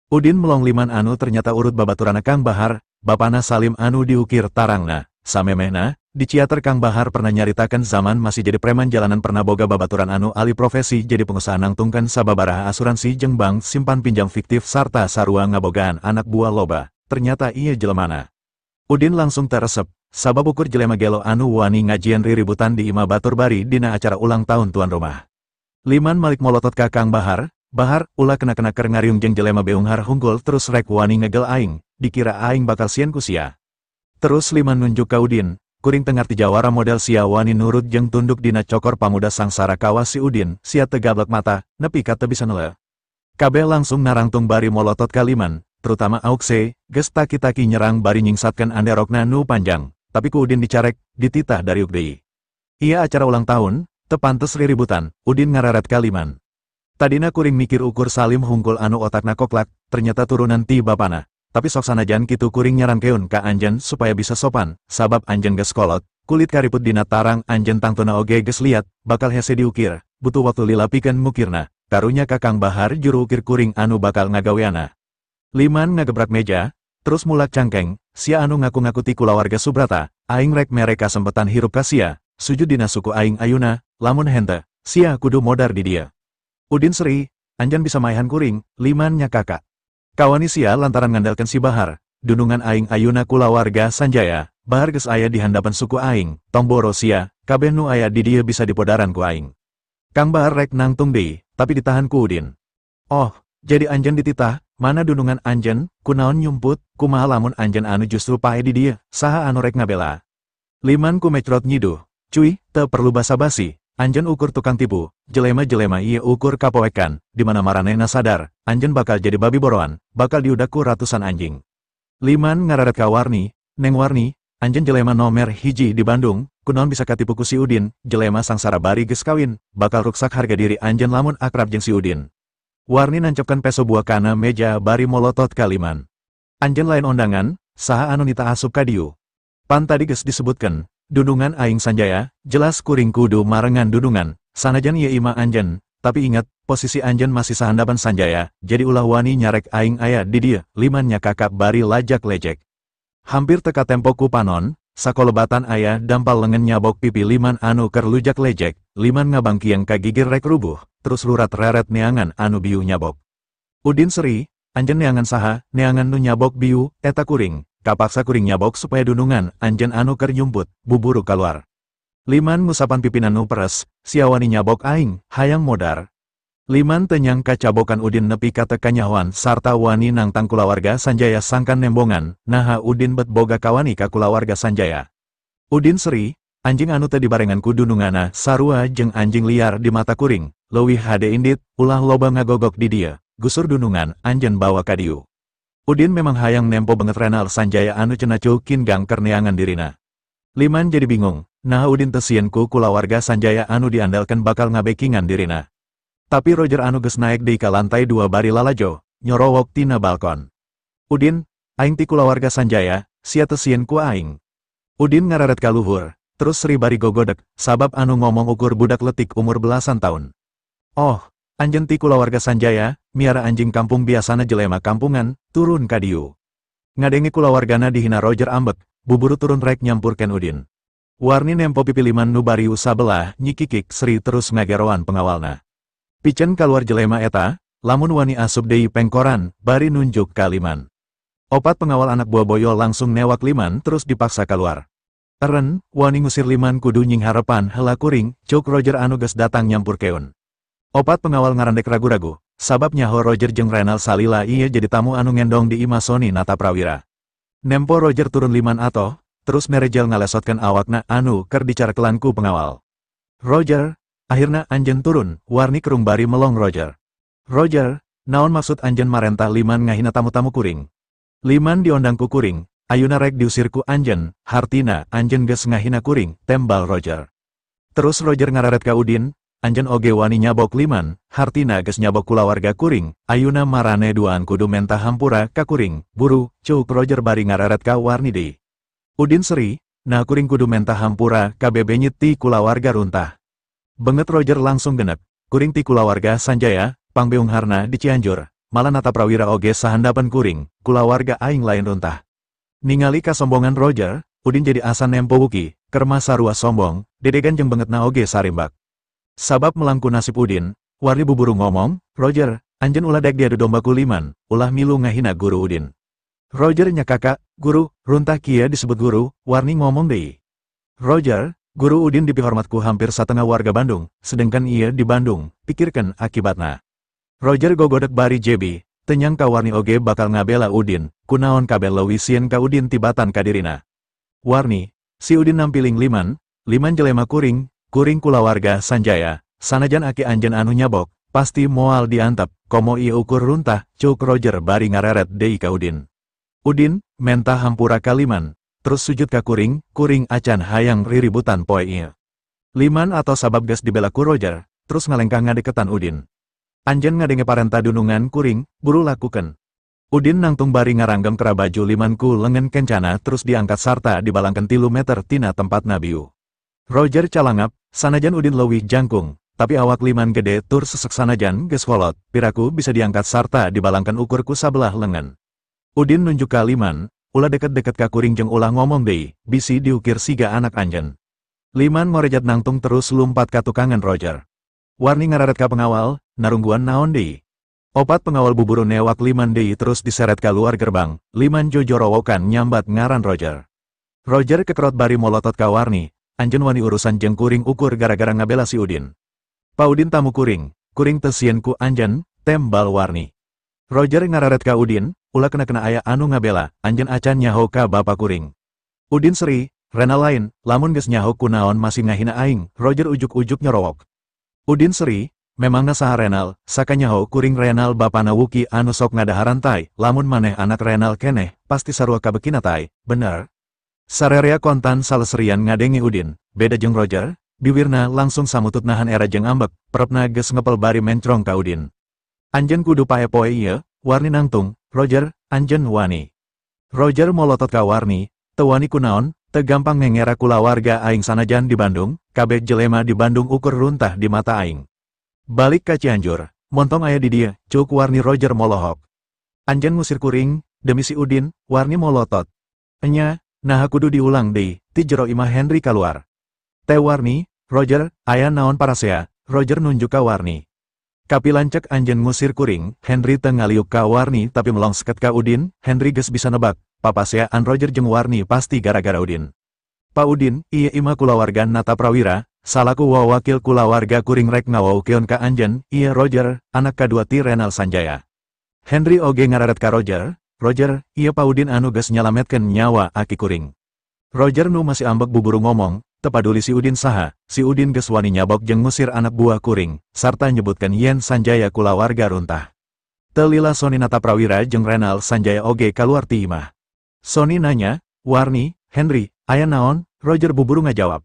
Udin melong Liman anu ternyata urut babaturana Kang Bahar, bapana Salim anu diukir tarangna, samemehna, di ciater Kang Bahar pernah nyaritakan zaman masih jadi preman jalanan pernah boga babaturan anu alih profesi jadi pengusaha nangtungkan sababaraha asuransi jeung bank simpan pinjam fiktif sarta sarua ngabogaan anak buah loba, ternyata iya jelemana. Udin langsung teresep, sabab ukur jelema gelo anu wani ngajian riributan di imah batur bari dina acara ulang tahun tuan rumah. Liman malik molotot ka Kang Bahar, Bahar, ulah kena-kena keur ngariung jeung jelema beunghar hunggul terus rek wani ngegel aing, dikira aing bakal sieun ku sia. Terus Liman nunjuk ka Udin, kuring teu ngarti jawara model sia wani nurut jeung tunduk dina cokor pamuda sangsara kawas si Udin, sia teu gablek mata, nepi ka teu bisa neuleuh. Kabeh langsung narangtung bari molotot ka Liman, terutama Aukse, geus taki-taki nyerang bari nyingsatkeun anderokna nu panjang, tapi ku Udin dicarek, dititah dariuk deui. Iya acara ulang tahun, teu pantes riributan, Udin ngareret ka Liman. Tadina kuring mikir ukur Salim hungkul anu otakna koklak, ternyata turunan ti bapana. Tapi sok sanajan kitu kuring nyarankeun ka anjeun supaya bisa sopan, sabab anjeun geus kolot, kulit kariput dina tarang anjeun tangtuna oge geus liat, bakal hese diukir, butuh waktu lila pikeun mukirna, karunya ka Kang Bahar juru ukir kuring anu bakal ngagaweana. Liman ngagebrak meja, terus mulak cangkeng, sia anu ngaku-ngaku ti kulawarga Subrata, aing rek mere kasempetan hirup ka sia, sujud dina suku aing ayuna, lamun henteu, sia kudu modar di dia. Udin seri, anjan bisa maehan kuring, Liman nya kakak. Kawani sia lantaran ngandalkan si Bahar, dunungan aing ayuna kulawarga Sanjaya, Bahar geus aya di handapan suku aing, tong boro sia, kabeh nu aya di dieu bisa dipodaran ku aing. Kang Bahar rek nangtung deui, tapi ditahan ku Udin. Oh, jadi anjen dititah, mana dunungan anjen, kunaon nyumput, kumaha lamun anjen anu justru pae di dieu, saha anu rek ngabela. Liman ku mecrot nyiduh, cuy, teu perlu basa-basi. Anjen ukur tukang tipu, jelema-jelema ieu ukur kapoekan, di mana maranehna sadar, anjen bakal jadi babi boroan, bakal diudak ku ratusan anjing. Liman ngararet ka Warni, Neng Warni, anjen jelema nomer hiji di Bandung, kunaon bisa katipu ku si Udin, jelema sangsara bari geus kawin, bakal ruksak harga diri anjen lamun akrab jeung si Udin. Warni nancepkeun peso buah kana meja bari molotot ka Liman. Anjen lain ondangan, saha anu nita asup ka dieu. Pan tadi geus disebutkeun, dunungan aing Sanjaya, jelas kuring kudu marengan dunungan, sanajan ieu imah anjen, tapi ingat, posisi anjen masih sahandapan Sanjaya, jadi ulah wani nyarek aing aya di dieu, Liman nya kakak bari lajak lejek. Hampir teka tempo ku panon, sakolebatan aya dampal lengan nyabok pipi Liman anu keur lujak lejek, Liman ngabangkiang ka gigir rek rubuh, terus lurat reret neangan anu biu nyabok. Udin seri, anjen neangan saha, neangan nu nyabok biu, eta kuring. Kapaksa kuring nyabok supaya dunungan, anjen anu keur nyumput, buburu kaluar. Liman ngusapan pipinan nu peres, siawani nyabok aing, hayang modar. Liman teu nyangka cabokan Udin nepi ka teu kanyahoan sarta wani nangtang kulawarga Sanjaya sangkan nembongan, naha Udin bet boga kawani ka kulawarga Sanjaya. Udin seri, anjing anu teu dibarengan ku dunungana sarua jeung anjing liar di mata kuring, leuwih hade indit, ulah loba ngagogok di dieu, gusur dunungan, anjen bawa ka dieu. Udin memang hayang nempo banget Renal Sanjaya anu cenah cukin gang kerneangan dirina. Liman jadi bingung, nah Udin teu sieun ku kulawarga Sanjaya anu diandalkan bakal ngabekingan dirina. Tapi Roger anu geus naek deui ka lantai 2 bari lalajo, nyorowok tina balkon. Udin, aing ti kulawarga Sanjaya, sia teu sieun ku aing. Udin ngararet ka luhur, terus seri bari gogodek, sabab anu ngomong ukur budak letik umur belasan tahun. Oh, anjen ti kulawarga Sanjaya, miara anjing kampung biasana jelema kampungan, turun ka dieu. Ngadenge kulawargana dihina Roger ambek, buburu turun rek nyampurkeun Udin. Warni nempo pipi Liman nu bariu sabelah nyikikik seri terus ngageroan pengawalna. Piceun kaluar jelema eta, lamun wani asup deui pengkoran, bari nunjuk ka Liman. Opat pengawal anak buah Boyo langsung newak Liman terus dipaksa keluar. Eren, wani ngusir Liman kudu nyingharepan heula kuring, cuk Roger anu geus datang nyampurkeun. Opat pengawal ngarandek ragu-ragu, sabab nyaho Roger jeung Renal salila ieu jadi tamu anu ngendong di imah Sony Nataprawira. Nempo Roger turun Liman atoh, terus merejel ngalesotkeun awakna anu keur dicarekelan ku pengawal. Roger, akhirna anjen turun, Warni kerung bari melong Roger. Roger, naon maksud anjen marentah Liman ngahina tamu-tamu kuring? Liman diondang ku kuring, ayuna rek diusir ku anjen, hartina anjen geus ngahina kuring, tembal Roger. Terus Roger ngararet ka Udin, anjen oge wani nyabok Liman, hartina geus nyabok kulawarga kuring, ayuna marane duaan kudu menta hampura ka kuring, buru, cuk Roger bari ngararet ka Warni deui. Udin seri, nah kuring kudu menta hampura ka bebenyit ti kulawarga runtah. Banget Roger langsung genep, kuring ti kulawarga Sanjaya, pangbeungharna di Cianjur, malah Nata Prawira oge sahandapan kuring, kulawarga aing lain runtah. Ningali kasombongan Roger, Udin jadi asa nempo wuki, kerma sarua sombong, dedegan jeung bangetna oge sarimbak. Sabab melangku nasib Udin, Warni buburu ngomong, Roger, anjen ulah dek diadu domba ku Liman, ulah milu ngahina guru Udin. Roger nya kakak, guru, runtah kia disebut guru, Warni ngomong deui. Roger, guru Udin dipihormatku hampir setengah warga Bandung, sedangkan ia di Bandung, pikirkan akibatna. Roger gogodek bari jebi, tenyang ka Warni oge bakal ngabela Udin, kunaon kabel leuwih sieun ka Udin tibatan kadirina. Warni, si Udin nampiling Liman, Liman jelema kuring, kuring kulawarga Sanjaya, sanajan aki anjen anu nyabok, pasti moal diantep, komo ieu ukur runtah, cuk Roger bari ngareret deui ka Udin. Udin, menta hampura ka Liman, terus sujud ka kuring, kuring acan hayang riributan poe ieu. Liman atau sabab geus dibela ku Roger, terus ngalengkah ngadeketan Udin. Anjen ngadenge parenta dunungan kuring, buru lakukan. Udin nangtung bari ngaranggem kera baju Liman ku lengan kencana terus diangkat sarta dibalangkan 3 meter tina tempat nabiu. Roger calangap, sanajan Udin leuwih jangkung, tapi awak Liman gede tur sesek sanajan geus kolot, piraku bisa diangkat sarta dibalangkan ukur ku sabelah lengan. Udin nunjuk ka Liman, ulah deket-deket ka kuring jeung ulah ngomong deui, bisi diukir siga anak anjen. Liman ngorejat nangtung terus lumpat ka tukangan Roger. Warni ngararet ka pengawal, narungguan naon deui. Opat pengawal buburu newak Liman deui terus diseret ka luar gerbang, Liman jojorowokan nyambat ngaran Roger. Roger kekerot bari molotot ka Warni, anjen wani urusan jeung kuring ukur gara-gara ngabela si Udin. Pa Udin tamu kuring, kuring teu sieun ku anjen, tembal Warni. Roger ngararet ka Udin, ulah kena-kena aya anu ngabela, anjen acan nyaho ka bapa kuring. Udin seri, Renal lain, lamun geus nyaho kunaon masih ngahina aing, Roger ujuk-ujuk nyorowok. Udin seri, memangna saha Renal, sakanyaho kuring Renal bapana Wuki anu sok ngadaharan tai, lamun maneh anak Renal keneh, pasti sarua kabekina tai, bener. Sarerea kontan saleserian ngadenge Udin, beda jeung Roger, biwirna langsung samutut nahan era jeung ambek, perepna geus ngepel bari mencrong ka Udin. Anjen kudu pae poe ieu, Warni nangtung, Roger, anjen wani. Roger molotot ka Warni, teu wani kunaon, teu gampang ngengera kulawarga aing sanajan di Bandung, kabeh jelema di Bandung ukur runtah di mata aing. Balik ka Cianjur, montong aya di dieu, cuk Warni Roger molohok. Anjen ngusir kuring, demi si Udin, Warni molotot. Enya, naha kudu diulang deui, ti jero imah Henry kaluar. Teh Warni, Roger, aya naon parasea, Roger nunjuk ka Warni. Kapilancek anjen ngusir kuring, Henry teu ngaliuk ka Warni tapi melong seket ka Udin, Henry geus bisa nebak, papaseaan Roger jeung Warni pasti gara-gara Udin. Pa Udin, ieu imah kulawarga Nata Prawira, salaku wawakil kulawarga kuring rek ngawaukeun ka anjen, ieu Roger, anak kadua ti Renal Sanjaya. Henry oge ngararet ka Roger, Roger, ieu Pa Udin anu geus nyalametkeun nyawa aki kuring. Roger nu masih ambek buburu ngomong, teu paduli si Udin saha, si Udin geus wani nyabok jeung ngusir anak buah kuring, sarta nyebutkeun yen Sanjaya kulawarga runtah. Teu lila Sony Nata Prawira jeung Renal Sanjaya oge kaluar ti imah. Sony nanya, Warni, Henry, aya naon? Roger buburu ngajawab.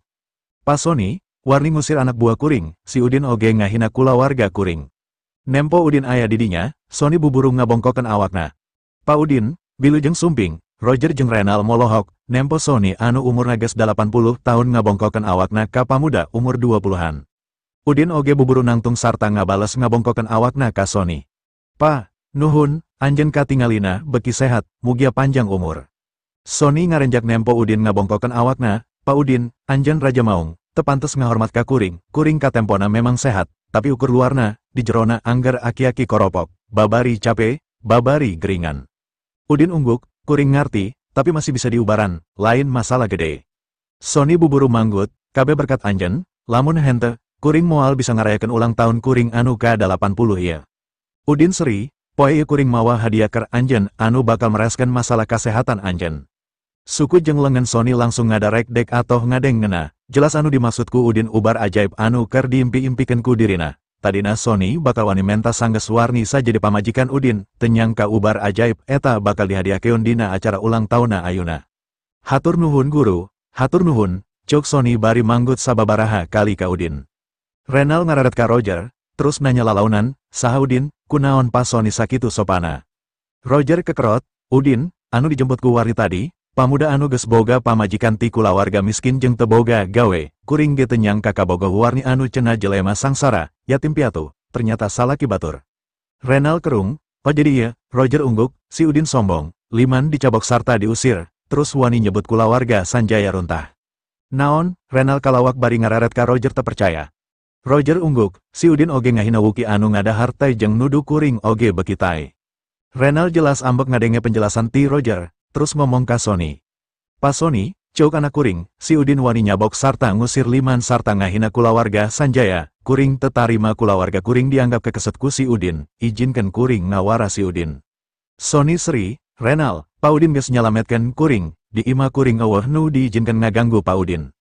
Pa Sony, Warni ngusir anak buah kuring, si Udin oge ngahina kulawarga kuring. Nempo Udin aya didinya, Sony buburu ngabongkokeun awakna. Pa Udin, bilujeng sumping, Roger jeung Renal molohok, nempo Sony anu umurna geus 80 tahun ngabongkokeun awakna ka pamuda umur 20-an. Udin oge buburu nangtung sarta ngabales ngabongkokeun awakna ka Sony. Pa, nuhun, anjeun katingalina beki sehat, mugia panjang umur. Sony ngarenjak nempo Udin ngabongkokeun awakna, Pa Udin, anjeun Raja Maung, teu pantes ngahormat ka kuring, kuring katempona memang sehat, tapi ukur luarna, di jerona angger aki-aki koropok, babari cape, babari geringan. Udin ungguk, kuring ngarti, tapi masih bisa diubaran, lain masalah gede. Sony buburu manggut, kabeh berkat anjen, lamun hente, kuring moal bisa ngarayakeun ulang tahun kuring anu ka-80 ieu. Udin seri, poe ieu kuring mawa hadiah keur anjen anu bakal mereskeun masalah kasehatan anjen. Suku jeung lengan Sony langsung ngadarek dek atoh ngadeng ngena, jelas anu dimaksudku Udin ubar ajaib anu keur diimpi-impikeun ku dirina. Tadina Sony bakal wani menta sanggeus Warni sajadi pamajikan Udin, teu nyangka ubar ajaib eta bakal dihadiahkeun dina acara ulang taunna ayeuna. Hatur nuhun guru, hatur nuhun, cuk Sony bari manggut sababaraha kali ka Udin. Renal ngararet ka Roger, terus nanya lalaunan, saha Udin, kunaon Pa Sony sakitu sopana. Roger kekerot, Udin, anu dijemput ku Warni tadi, pamuda anu geus boga pamajikan ti kulawarga miskin jeung teu boga gawe, kuring ge teu nyangka kabogoh Warni anu cenah jelema sangsara, yatim piatu, ternyata salaki batur. Renal kerung, oh jadi iya, Roger ungguk, si Udin sombong, Liman dicabok sarta diusir, terus wani nyebut kulawarga Sanjaya runtah. Naon, Renal kalawak bari ngararet ka Roger terpercaya. Roger ungguk, si Udin oge ngahina Wuki anu ngadahar tai jeung nuduh kuring oge beki tai. Renal jelas ambek ngadenge penjelasan ti Roger, terus ngomong ka Sony. Pa Sony, cuk anak kuring, si Udin wani nyabok sarta ngusir Liman sarta ngahina kulawarga Sanjaya, kuring tetarima kulawarga kuring dianggap kekeset ku si Udin, izinkan kuring ngawara si Udin. Sony seri, Renal, Pa Udin geus nyalametkeun kuring, di imah kuring eueuh nu diizinkan ngaganggu Pa Udin.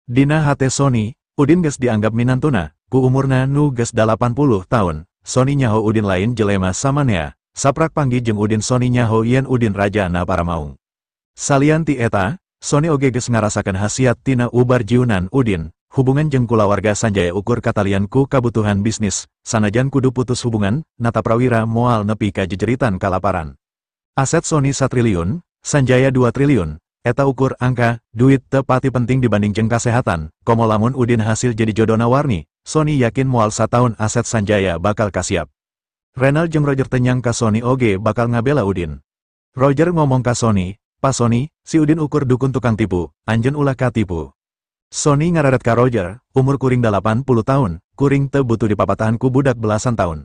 Dina hate Sony, Udin geus dianggap minantuna, ku umurna nu geus 80 tahun, Sony nyaho Udin lain jelema samanea. Saprak panggi jeung Udin Sony nyaho yen Udin raja na paramaung. Salian ti eta, Sony oge geus ngarasakeun hasiat tina ubar jiunan Udin, hubungan jeung kulawarga Sanjaya ukur katalian ku kabutuhan bisnis, sanajan kudu putus hubungan, Nata Prawira moal nepi ka jejeritan kalaparan. Aset Sony 1 triliun, Sanjaya 2 triliun, eta ukur angka, duit teu pati penting dibanding jeung kasehatan, komo lamun Udin hasil jadi jodona Warni, Sony yakin moal satahun aset Sanjaya bakal kasiap. Renal jeung Roger teu nyangka Sony oge bakal ngabela Udin. Roger ngomong ka Sony, Pa Sony, si Udin ukur dukun tukang tipu, anjeun ulah katipu. Sony ngararet ka Roger, umur kuring 80 tahun, kuring teu butuh dipapatahan ku budak belasan tahun.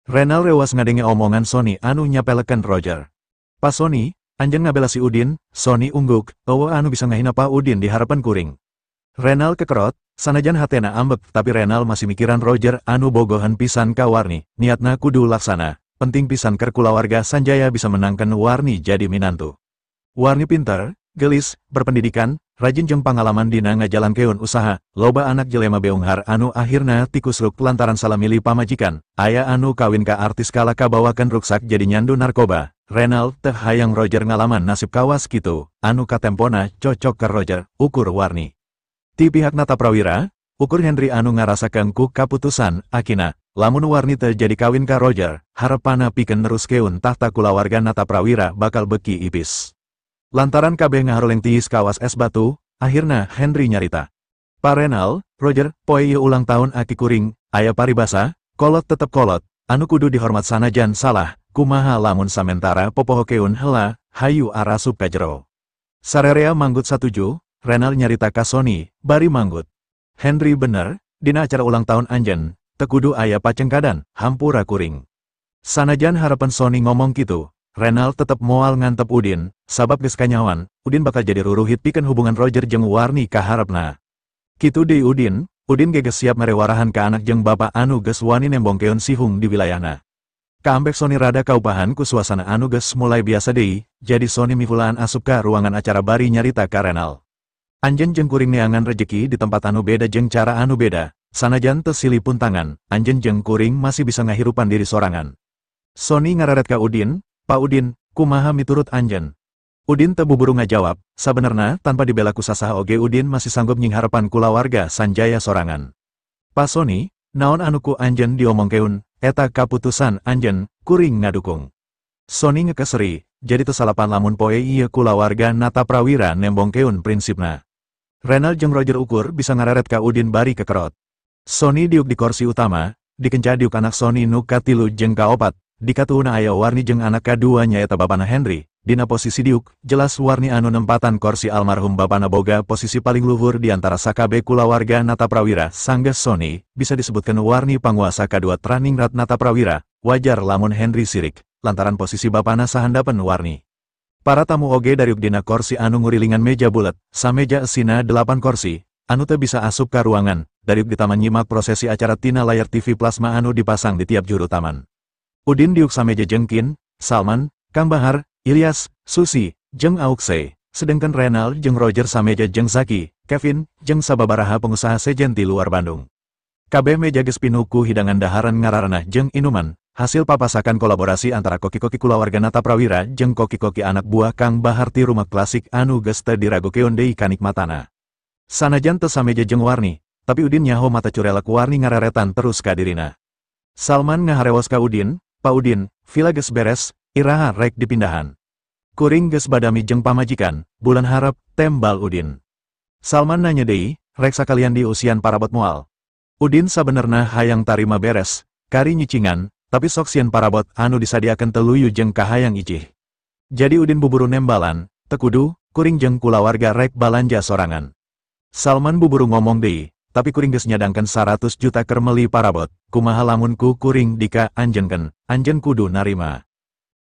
Renal rewas ngadenge omongan Sony anu nyapelekeun Roger. Pa Sony, anjeun ngabela si Udin, Sony ungguk, eueuh anu bisa ngahina Pa Udin di harapan kuring. Renal kekerot, sanajan hatena ambek tapi Renal masih mikiran Roger anu bogohan pisan ka Warni, niatna kudu laksana, penting pisan keur kulawarga Sanjaya bisa menangkan Warni jadi minantu. Warni pinter, gelis, berpendidikan, rajin jeung pangalaman dina ngajalankeun usaha, loba anak jelema beunghar anu akhirna tikusruk lantaran salah milih pamajikan, aya anu kawin ka artis kala kabawakeun ruksak jadi nyandu narkoba. Renal teh hayang Roger ngalaman nasib kawas kitu, anu katempona cocok ke Roger, ukur Warni. Ti pihak Nata Prawira, ukur Henry anu ngarasakeun ku kaputusan akina, lamun Warni teu jadi kawin ka Roger, harepana pikeun neruskeun tahta kulawarga Nata Prawira bakal beki ipis. Lantaran kabeh ngaharoleng tiis kawas es batu, akhirna Henry nyarita. Pa Renal, Roger, poe ieu ulang tahun aki kuring, aya paribasa, kolot tetep kolot, anu kudu dihormat sanajan salah, kumaha lamun samentara popohokeun heula, hayu arasup ka jero. Sarerea manggut satuju, Renal nyarita ka Sony, bari manggut. Henry bener, dina acara ulang tahun anjeun, teu kudu aya pacengkadan, hampura kuring. Sanajan harapan Sony ngomong kitu, Renal tetep moal ngantep Udin, sabab geus kanyahoan, Udin bakal jadi ruruhit pikeun hubungan Roger jeung Warni kaharepna. Kitu deui Udin, Udin ge geus siap mere warahan ka anak jeung bapa anu geus wani nembongkeun sihung di wilayahna. Kaambek Sony rada kaupahan ku suasana anu geus mulai biasa deui, jadi Sony mihulaan asup ka ruangan acara bari nyarita ka Renal. Anjeun jeung kuring neangan rejeki di tempat anu beda jeung cara anu beda, sanajan teu silih puntangan, anjeun jeung kuring masih bisa ngahirupan diri sorangan. Sony ngararet ka Udin, Pa Udin, kumaha miturut anjeun? Udin teu buburu ngajawab, sabenerna tanpa dibela ku sasaha oge Udin masih sanggup nyingharepan kulawarga Sanjaya sorangan. Pa Sony, naon anu ku anjeun diomongkeun, eta kaputusan anjeun, kuring ngadukung. Sony ngekeseri, jadi teu salapan lamun poe ieu kulawarga Nata Prawira nembongkeun prinsipna. Renal jeung Roger ukur bisa ngararet ka Udin bari kekerot. Sony diuk di kursi utama, dikenca diuk anak Sony nu katilu jeung kaopat, di katuhuna aya Warni jeung anak kadua nyaeta bapana Henry. Dina posisi diuk, jelas Warni anu nempatan kursi almarhum bapana boga posisi paling luhur di antara sakabe kulawarga Nata Prawira. Sanggeus Sony, bisa disebutkan Warni panguasa kadua traningrat Nata Prawira, wajar lamun Henry sirik, lantaran posisi bapana sahandapeun Warni. Para tamu oge dariuk dina kursi anu ngurilingan meja bulet, sameja esina 8 kursi, anu teu bisa asup ka ruangan, dariuk di taman nyimak prosesi acara tina layar TV plasma anu dipasang di tiap juru taman. Udin diuk sameja jeung Kin, Salman, Kang Bahar, Ilyas, Susi, jeung Aukse, sedangkan Renal jeung Roger sameja jeung Zaki, Kevin, jeung sababaraha pengusaha sejen ti luar Bandung. Kabeh meja geus pinuh ku hidangan daharan ngararanah jeung inuman, hasil papasakan kolaborasi antara koki-koki kulawarga Nata Prawira jeung koki-koki anak buah Kang Bahar ti Rumah Klasik anu geus teu diragukeun deui kanikmatana. Sanajan teu sameja jeung Warni, tapi Udin nyaho mata curelek Warni ngareretan terus ka dirina. Salman ngaharewos ka Udin, "Pa Udin, villa geus beres, iraha rek dipindahan. Kuring geus badami jeung pamajikan, bulan harap," tembal Udin. Salman nanya deui, "Rek sakalian diusian parabot moal?" Udin sabenerna hayang tarima beres, kari nyicingan, tapi sok sieun parabot anu disadiakeun teu luyu jeung kahayang icih. Jadi Udin buburu nembalan, "Teu kudu, kuring jeung kulawarga rek balanja sorangan." Salman buburu ngomong deui, "Tapi kuring geus nyadangkeun 100 juta keur meuli parabot, kumaha lamun ku kuring dika anjeunkeun, anjeun kudu narima."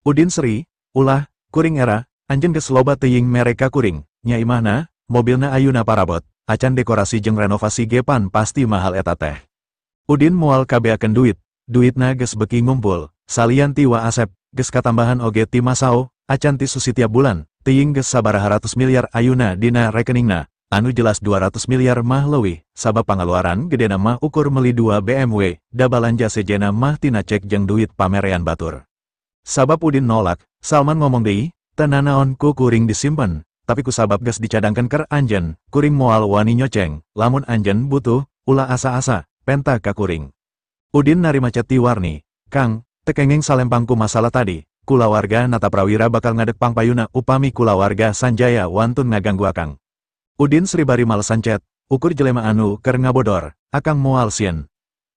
Udin seri, "Ulah, kuring era, anjeun geus loba teuing mere ka kuring, nya imahna, mobilna ayuna parabot, acan dekorasi jeung renovasi ge pan pasti mahal eta teh." Udin moal kabeakeun duit, duitna geus beuki ngumpul, salian ti Wa Asep, geus katambahan oge ti Masao, acan ti Susi tiap bulan, teuing geus sabaraha ratus miliar ayuna dina rekeningna, anu jelas 200 miliar mah leuwih, sabab pangaluaran gedena mah ukur meuli 2 BMW, da balanja sejena mah tina cek jeung duit pamerean batur. Sabab Udin nolak, Salman ngomong deui, "Teu nanaon ku kuring disimpen, tapi ku sabab geus dicadangkeun keur anjeun, kuring moal wani nyoceng, lamun anjeun butuh, ulah asa-asa, penta ka kuring." Udin narima chat ti Warni, "Kang, teu kenging salempang ku masalah tadi, kulawarga Nata Prawira bakal ngadeg pangpayuna upami kulawarga Sanjaya wantun ngaganggu akang." Udin seri bari malesan chat, "Ukur jelema anu keur ngabodor, akang moal sieun."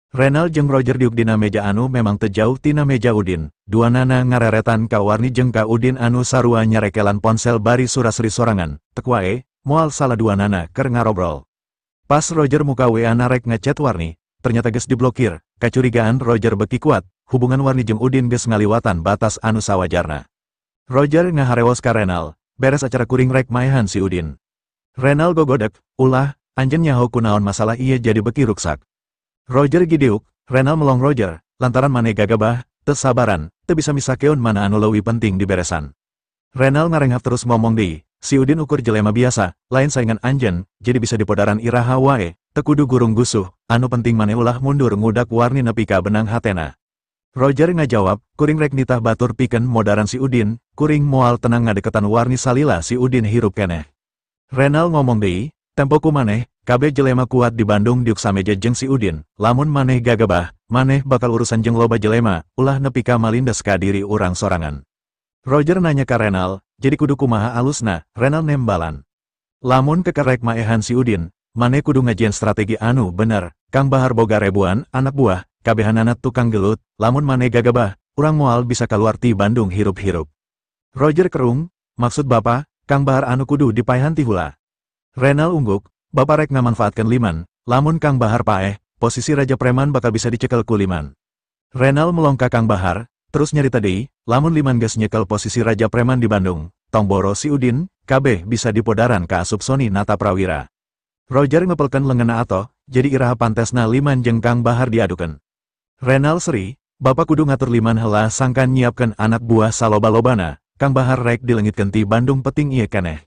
Renal jeung Roger diuk dina meja anu memang teu jauh tina meja Udin, duanana ngareretan ka Warni jeung ka Udin anu sarua nyarekelan ponsel bari suraseri sorangan, tek wae, moal salah duanana keur ngarobrol. Pas Roger muka WA narek ngechat Warni, ternyata geus diblokir, kacurigaan Roger beuki kuat, hubungan Warni jeung Udin geus ngaliwatan batas anu sawajarna. Roger ngaharewos ka Renal, "Beres acara kuring rek maehan si Udin." Renal gogodek, "Ulah, anjeun nyaho kunaon masalah ieu jadi beuki ruksak." Roger gidiuk, Renal melong Roger, "Lantaran maneh gagabah, teu sabaran, teu bisa misakeun mana anu leuwih penting diberesan." Renal ngarenghap terus ngomong deui, "Si Udin ukur jelema biasa, lain saingan anjeun, jadi bisa dipodaran iraha wae, teu kudu gurung gusuh, anu penting maneh ulah mundur ngudak Warni nepi ka benang hatena." Roger ngajawab, "Kuring rek nitah batur pikeun modaran si Udin, kuring moal tenang ngadeketan Warni salila si Udin hirup keneh." Renal ngomong deui, "Tempo ku maneh, kabeh jelema kuat di Bandung diuk sameja jeung si Udin, lamun maneh gagabah, maneh bakal urusan jeung loba jelema, ulah nepi ka malindes ka diri urang sorangan." Roger nanya ka Renal, "Jadi kudu kumaha alusna?" Renal nembalan, "Lamun kekerek maehan si Udin, maneh kudu ngajieun strategi anu bener, Kang Bahar boga ribuan anak buah, kabehanana tukang gelut, lamun maneh gagabah, urang moal bisa kaluar ti Bandung hirup-hirup." Roger kerung, "Maksud Bapak, Kang Bahar anu kudu dipaehan ti hula?" Renal ungguk, "Bapak rek ngamanfaatkeun Liman, lamun Kang Bahar paeh, posisi Raja Preman bakal bisa dicekel ku Liman." Renal melong ka Kang Bahar, terus nyarita deui, lamun Liman geus nyekel posisi Raja Preman di Bandung, tong boro si Udin, kabeh bisa dipodaran ka asup Sony Nata Prawira. Roger ngepelkeun leungeunna atoh, "Jadi iraha pantesna Liman jeung Kang Bahar diadukeun." Renal seri, "Bapak kudu ngatur Liman heula sangkan nyiapkeun anak buah saloba-lobana, Kang Bahar rek dilengitkeun ti Bandung peting ieu keneh."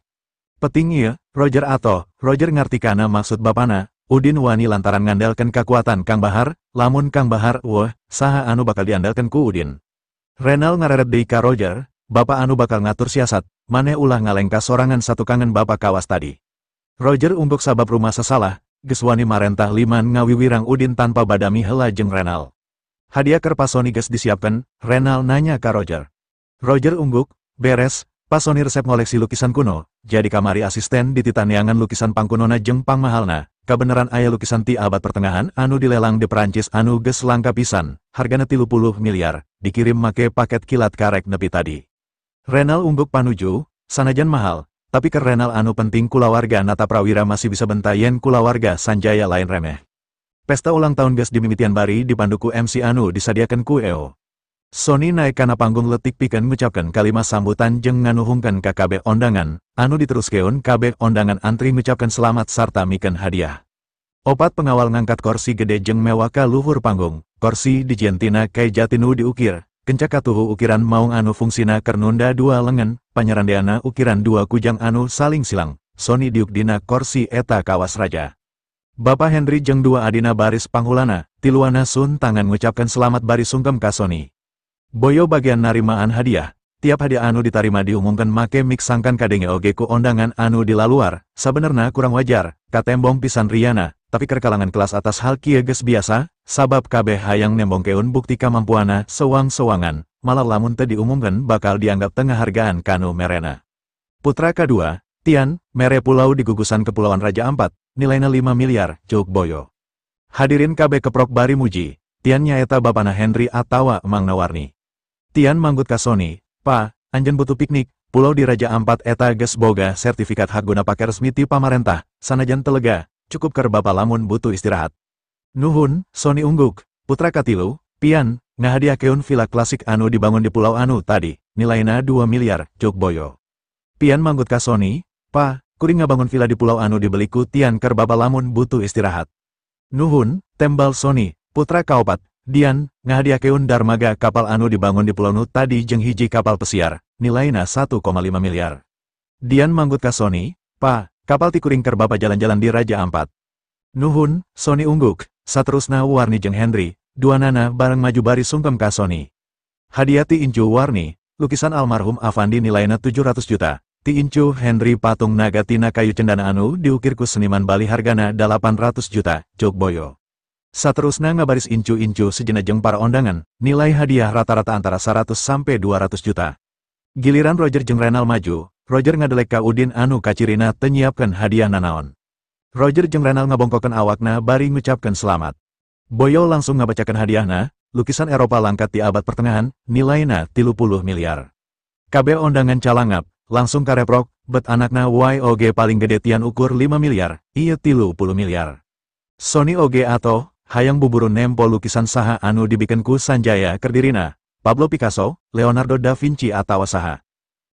Peting ieu, Roger atoh, Roger ngarti kana maksud bapana, Udin wani lantaran ngandalkeun kakuatan Kang Bahar, lamun Kang Bahar weuh, saha anu bakal diandalkeun ku Udin. Renal ngareret deui ka Roger, "Bapak anu bakal ngatur siasat, maneh ulah ngalengka sorangan satukangan bapak kawas tadi." Roger ungkuk sabab rumasa salah, geus wani marentah Liman ngawiwirang Udin tanpa badami heula jeung Renal. Hadiah keur Pa Sony geus disiapkeun, Renal nanya ka Roger. Roger ungguk, "Beres, Pa Sony resep ngoleksi lukisan kuno, jadi kamari asisten dititah neangan lukisan pangkunona jeung pangmahalna, kabeneran aya lukisan ti abad pertengahan anu dilelang di Perancis anu geus langka pisan, hargana 30 miliar, dikirim make paket kilat karek nepi tadi." Renal ungguk panuju, sanajan mahal, tapi keur Renal anu penting kulawarga Nata Prawira masih bisa benta yen kulawarga Sanjaya lain remeh. Pesta ulang tahun geus dimimitian bari dipandu ku MC anu disadiakeun ku EO. Sony naik kana panggung letik pikeun ngucapkeun kalimat sambutan jeung nganuhungkeun ka kabeh ondangan, anu diteruskeun kabeh ondangan antri ngucapkeun selamat sarta mikeun hadiah. Opat pengawal ngangkat kursi gede jeung mewah ka luhur panggung, kursi dijieun tina kai jati nu diukir, kencak katuhu ukiran maung anu fungsina keur nunda dua lengan, panyarandeana ukiran dua kujang anu saling silang, Sony diuk dina kursi eta kawas raja. Bapak Henry jeung dua adina baris panghulana, tiluana sun tangan ngucapkan selamat bari sungkem ka Sony. Boyo bagian narimaan hadiah, tiap hadiah anu ditarima diumumkan make mik sangkan kadenge oge ku ondangan anu dilaluar, sabenerna kurang wajar, katembong pisan Riana, tapi keur kalangan kelas atas hal kieu geus biasa, sabab kabeh hayang nembongkeun bukti kamampuana sewang-sewangan, malah lamun teu diumumkan bakal dianggap teu ngahargaan kanu merena. Putra kadua, Tian, mere pulau di gugusan Kepulauan Raja Ampat, nilaina 5 miliar, cuk Boyo. Hadirin kabeh keprok bari muji, Tian nyaeta bapana Henry atawa Emang Nawarni. Tian manggut ka Sony, Pa, anjeun butuh piknik, pulau di Raja Ampat eta geus boga sertifikat hak guna pake resmi ti pamarentah, sanajan teu lega, cukup keur bapa lamun butuh istirahat. Nuhun, Sony ungguk, putra katilu, Pian, ngahadiahkeun villa klasik anu dibangun di pulau anu tadi, nilaina 2 miliar, cuk Boyo. Pian manggut ka Sony, Pa, kuring ngabangun villa di pulau anu dibeli ku Tian keur bapa lamun butuh istirahat. Nuhun, tembal Sony, putra kaopat, Dian, ngahadiahkeun darmaga kapal anu dibangun di pulau nu tadi jeung hiji kapal pesiar, nilaina 1,5 miliar. Dian manggut ka Sony, Pa, kapal ti kuring keur bapa jalan-jalan di Raja Ampat. Nuhun, Sony ungguk, saterusna Warni jeung Henry, duanana bareng maju bari sungkem ka Sony. Hadiah ti incu Warni, lukisan almarhum Avandi nilaina 700 juta. Ti incu Henry patung naga tina kayu cendana anu diukir ku seniman Bali hargana 800 juta, cuk Boyo. Saterusna ngabaris incu-incu sejenak jeung para ondangan, nilai hadiah rata-rata antara 100 sampai 200 juta. Giliran Roger jeung Renal maju, Roger ngadelek ka Udin anu kacirina teu nyiapkeun hadiah nanaon. Roger jeung Renal ngabongkokeun awakna bari ngucapkeun selamat. Boyo langsung ngabacakeun hadiahna, lukisan Eropa langkat di abad pertengahan, nilaina 30 miliar. Kabeh ondangan calangap, langsung kareprok, bet anakna YOG paling gede Tian ukur 5 miliar, ieu 30 miliar. Sony oge atau, hayang buburu nempo lukisan saha anu dibikeun ku Sanjaya kerdirina, Pablo Picasso, Leonardo da Vinci atawa saha.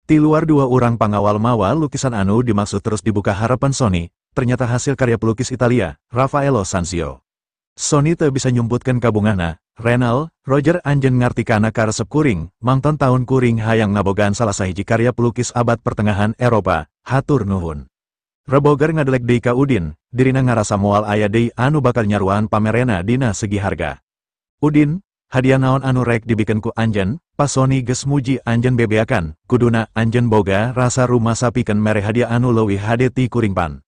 Ti luar dua urang pangawal mawa lukisan anu dimaksud terus dibuka harapan Sony, ternyata hasil karya pelukis Italia, Raffaello Sanzio. Sony teu bisa nyumputkeun kabungahna, Renal, Roger anjeun ngarti kana karesep kuring, mangton tahun kuring hayang ngabogaan salah sahiji karya pelukis abad pertengahan Eropa, hatur nuhun. Reboger ngadelek deui ka Udin, dirina ngarasa moal aya deui anu bakal nyaruaan pamerena dina segi harga. Udin, hadiah naon anu rek dibikeun ku anjeun, pas Sony geus muji anjeun bebeakan, kuduna anjeun boga rasa rumasa pikeun mere hadiah anu leuwih hade ti kuring pan.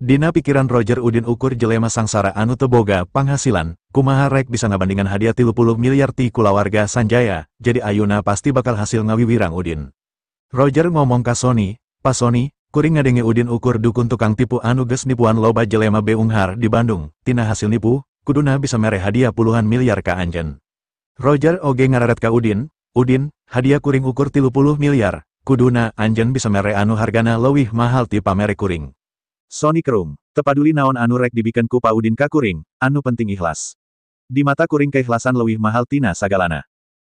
Dina pikiran Roger Udin ukur jelema sangsara anu teu boga panghasilan, kumaha rek bisa ngabandingan hadiah 30 miliar ti kulawarga Sanjaya, jadi ayuna pasti bakal hasil ngawiwirang Udin. Roger ngomong ka Sony, Pa Sony, kuring ngadenge Udin ukur dukun tukang tipu anu geus nipuan loba jelema beunghar di Bandung, tina hasil nipu, kuduna bisa mere hadiah puluhan miliar ka anjeun. Roger oge ngararet ka Udin, Udin, hadiah kuring ukur 30 miliar, kuduna anjeun bisa mere anu hargana leuwih mahal ti pamere kuring. Sony kerung, tepaduli naon anu rek dibikeun ku Pa Udin ka kuring, anu penting ikhlas. Di mata kuring keikhlasan leuwih mahal tina sagalana.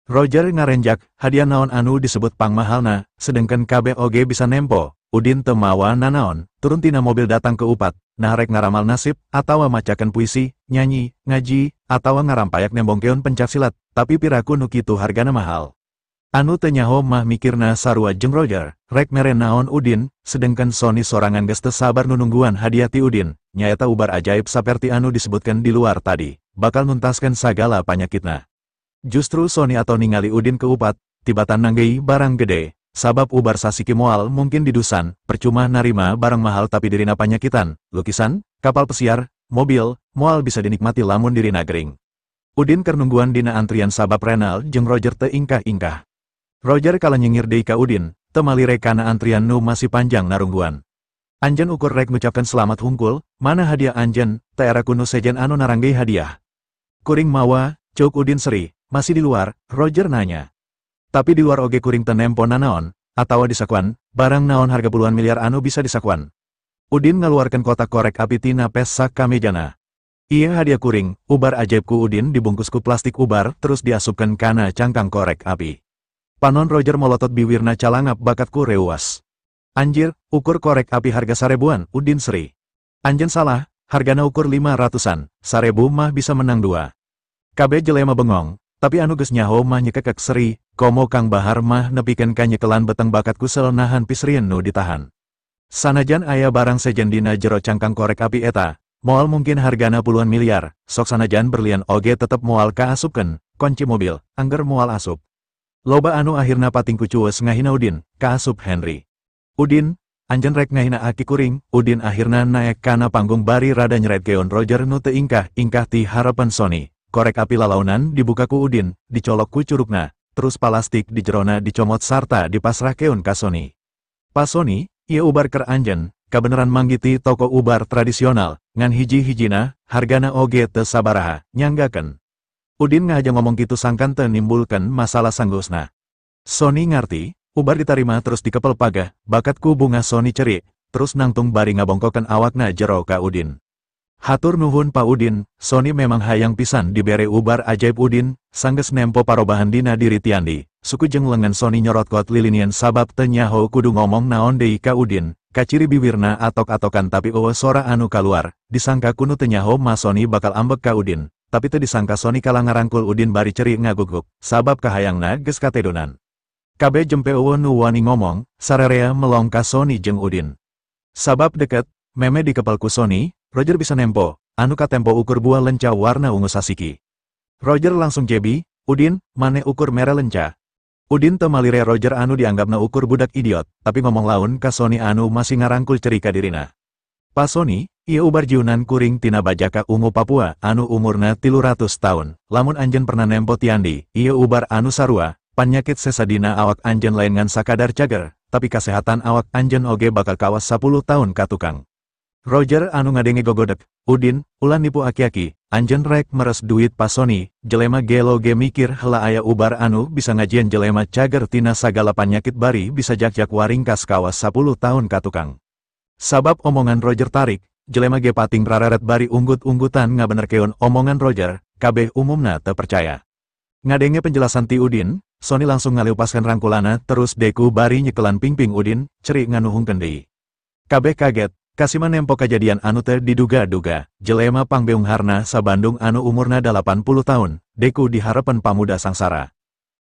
Roger ngarenjak, hadiah naon anu disebut pangmahalna, sedengkeun kabeh oge bisa nempo, Udin teu mawa nanaon, turun tina mobil datang ke upat, nah rek ngaramal nasib, atawa macakeun puisi, nyanyi, ngaji, atawa ngarampayak nembongkeun pencak silat, tapi piraku nu kitu hargana mahal. Anu teu nyaho mah mikirna sarua jeung Roger, rek mere naon Udin, sedengkeun Sony sorangan geus teu sabar nunungguan hadiah ti Udin, nyaeta ubar ajaib saperti anu disebutkeun di luar tadi, bakal nuntaskeun sagala panyakitna. Justru Sony atau ningali Udin ke upat, tibatan nanggei barang gede, sabab ubar sasiki moal mungkin didusan, percuma narima barang mahal tapi dirina panyakitan, lukisan, kapal pesiar, mobil, moal bisa dinikmati lamun dirina gering. Udin keur nungguan dina antrian sabab Renal jeung Roger teu ingkah-ingkah. Roger kala nyengir deui ka Udin, teu malire kana antrian nu masih panjang narungguan. Anjeun ukur rek ngucapkeun selamat hungkul, mana hadiah anjeun, teu era ku nu sejen anu naranggei hadiah. Kuring mawa, ceuk Udin seri, masih di luar, Roger nanya. Tapi di luar oge kuring teu nempo nanaon, atawa disakuan, barang naon harga puluhan miliar anu bisa disakuan. Udin ngaluarkeun kotak korek api tina pesak kamejana. Ieu hadiah kuring, ubar ajaib ku Udin dibungkus ku plastik ubar terus diasupkeun kana cangkang korek api. Panon Roger molotot biwirna calangap bakat ku reuas. Anjir, ukur korek api harga 1000-an, Udin seri. Anjen salah, hargana ukur 500-an, 1000 mah bisa menang 2. Kabeh jelema bengong, tapi anu geus nyaho mah nyekekek seri, komo Kang Bahar mah nepikeun ka nyekelan beteng bakat kusel nahan pisrieun nu ditahan. Sanajan aya barang sejen dina jero cangkang korek api eta, Moal mungkin hargana puluhan miliar, sok sanajan berlian oge tetep moal kaasupkeun, kunci mobil, angger moal asup. Loba anu akhirna pating kucues ngahina Udin, kaasup Henry. Udin, anjen rek ngahina aki kuring, Udin akhirna naek kana panggung bari rada nyeretkeun Roger nu teu ingkah, ingkah ti harapan Sony. Korek api lalaunan dibuka ku Udin, dicolok ku curugna, terus palastik di jerona dicomot sarta dipasrahkeun ka Sony. Pa Sony, ieu ubar ker anjen, kabeneran manggiti toko ubar tradisional, ngan hiji-hijina, hargana oge teu sabaraha, nyanggakeun. Udin ngahaja ngomong kitu sangkan teu nimbulkeun masalah sanggeusna. Sony ngarti, ubar ditarima terus dikepel pagah, bakat ku bunga Sony cerik, terus nangtung bari ngabongkokeun awakna jero ka Udin. Hatur nuhun Pa Udin, Sony memang hayang pisan dibere ubar ajaib Udin, sanggeus nempo parobahan dina diri Tiandi, suku jeung lengan Sony nyorotkot lilinian sabab teu nyaho kudu ngomong naon deui ka Udin, kaciri biwirna atok-atokan tapi eueuh sora anu kaluar, disangka kunu teu nyaho ma Sony bakal ambek ka Udin, tapi teu disangka Sony kalah ngarangkul Udin bari cerik ngaguguk, sabab kahayangna geus katedonan. Kabeh jempe eueuh nu wani ngomong, sararea melong ka Sony jeung Udin. Sabab deket, meme dikepel ku Sony, Roger bisa nempo, anu katempo ukur buah lenca warna ungu sasiki. Roger langsung jebi, Udin, mane ukur merah lenca. Udin teu malire Roger anu dianggapna ukur budak idiot, tapi ngomong laun ka Sony anu masih ngarangkul ceri ka dirina. Pa Sony, ieu ubar jiunan kuring tina bajaka ungu Papua anu umurna 300 tahun. Lamun anjeun pernah nempo Tiandi, ieu ubar anu sarua, panyakit sesadina awak anjeun lain ngan sakadar cager, tapi kasehatan awak anjeun oge bakal kawas 10 tahun ka tukang. Roger anu ngadenge gogodek, Udin, ulah nipu aki-aki, anjen rek meres duit pa Sony, jelema gelo ge mikir hela aya ubar anu bisa ngajian jelema cager tina sagala panyakit bari bisa jak-jak waringkas kawas 10 tahun ka tukang. Sabab omongan Roger tarik, jelema ge pating rareret bari unggut-unggutan ngabenerkeun omongan Roger, kabeh umumna teu percaya. Ngadenge penjelasan ti Udin, Sony langsung ngaleupaskeun rangkulana terus deku bari nyekelan pingping Udin, cerik nganuhungkeun deui. Kabeh kaget. Kasima nempo kajadian anu teu diduga-duga, jelema pangbeungharna sa Bandung anu umurna 80 tahun, deku diharepan pamuda sangsara.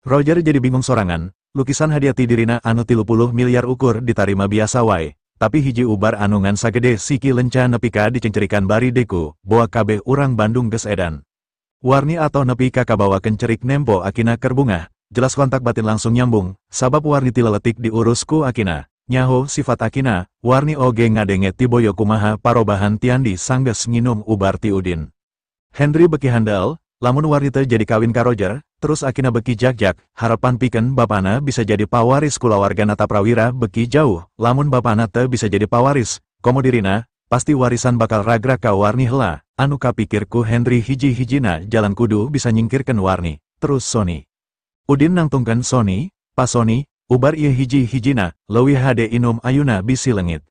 Roger jadi bingung sorangan, lukisan hadiah ti dirina anu 30 miliar ukur ditarima biasa wae, tapi hiji ubar anu ngan sagede siki lenca nepi ka dicencerikan bari deku, boa kabeh urang Bandung geus edan. Warni atau nepi ka kabawakeun cerik nempo akina keur bungah, jelas kontak batin langsung nyambung, sabab warni ti leletik diurus ku akina. Nyaho sifat akina, warni oge ngadenge tiboyo kumaha parobahan Tiandi sanggeus nginum ubar ti Udin. Henry beki handal, lamun warni teu jadi kawin ka Roger, terus akina beki jak-jak, harapan pikeun bapana bisa jadi pawaris kulawarga Nataprawira beki jauh, lamun bapana teu bisa jadi pawaris, komo dirina, pasti warisan bakal ragrag ka warni hela, anu kapikir ku Henry hiji-hijina jalan kudu bisa nyingkirkeun warni, terus Sony. Udin nangtungkeun Sony, pa Sony, ubar ieu hiji-hijina, leuwih hade inum ayuna bisi lengit.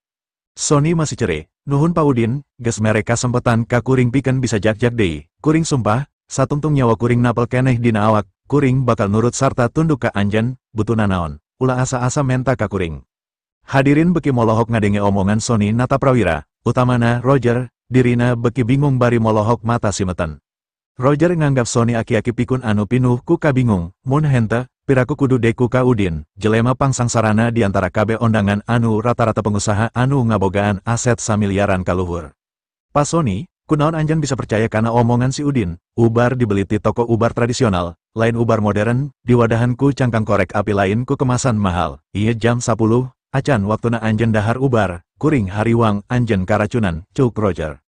Sony masih cere, nuhun Pa Udin, geus mere kasempetan ka kuring pikeun bisa jak-jak deui, kuring sumpah, satungtung nyawa kuring napel keneh dina awak, kuring bakal nurut sarta tunduk ka anjen, butuh nanaon, ulah asa-asa menta ka kuring. Hadirin beki molohok ngadenge omongan Sony Nataprawira, utamana Roger, dirina beki bingung bari molohok mata simeten. Roger nganggap Sony aki-aki pikun anu pinuh ku kabingung, mun henteu, piraku kudu deku ka Udin, jelema pangsangsarana di antara kabeh ondangan anu rata-rata pengusaha anu ngabogaan aset samiliaran kaluhur. Pa Sony, kunaon anjen bisa percaya karena omongan si Udin, ubar dibeli ti toko ubar tradisional, lain ubar modern, diwadahan ku cangkang korek api lain ku kemasan mahal, ieu jam 10, acan waktuna anjen dahar ubar, kuring hariwang anjen karacunan, cuk Roger.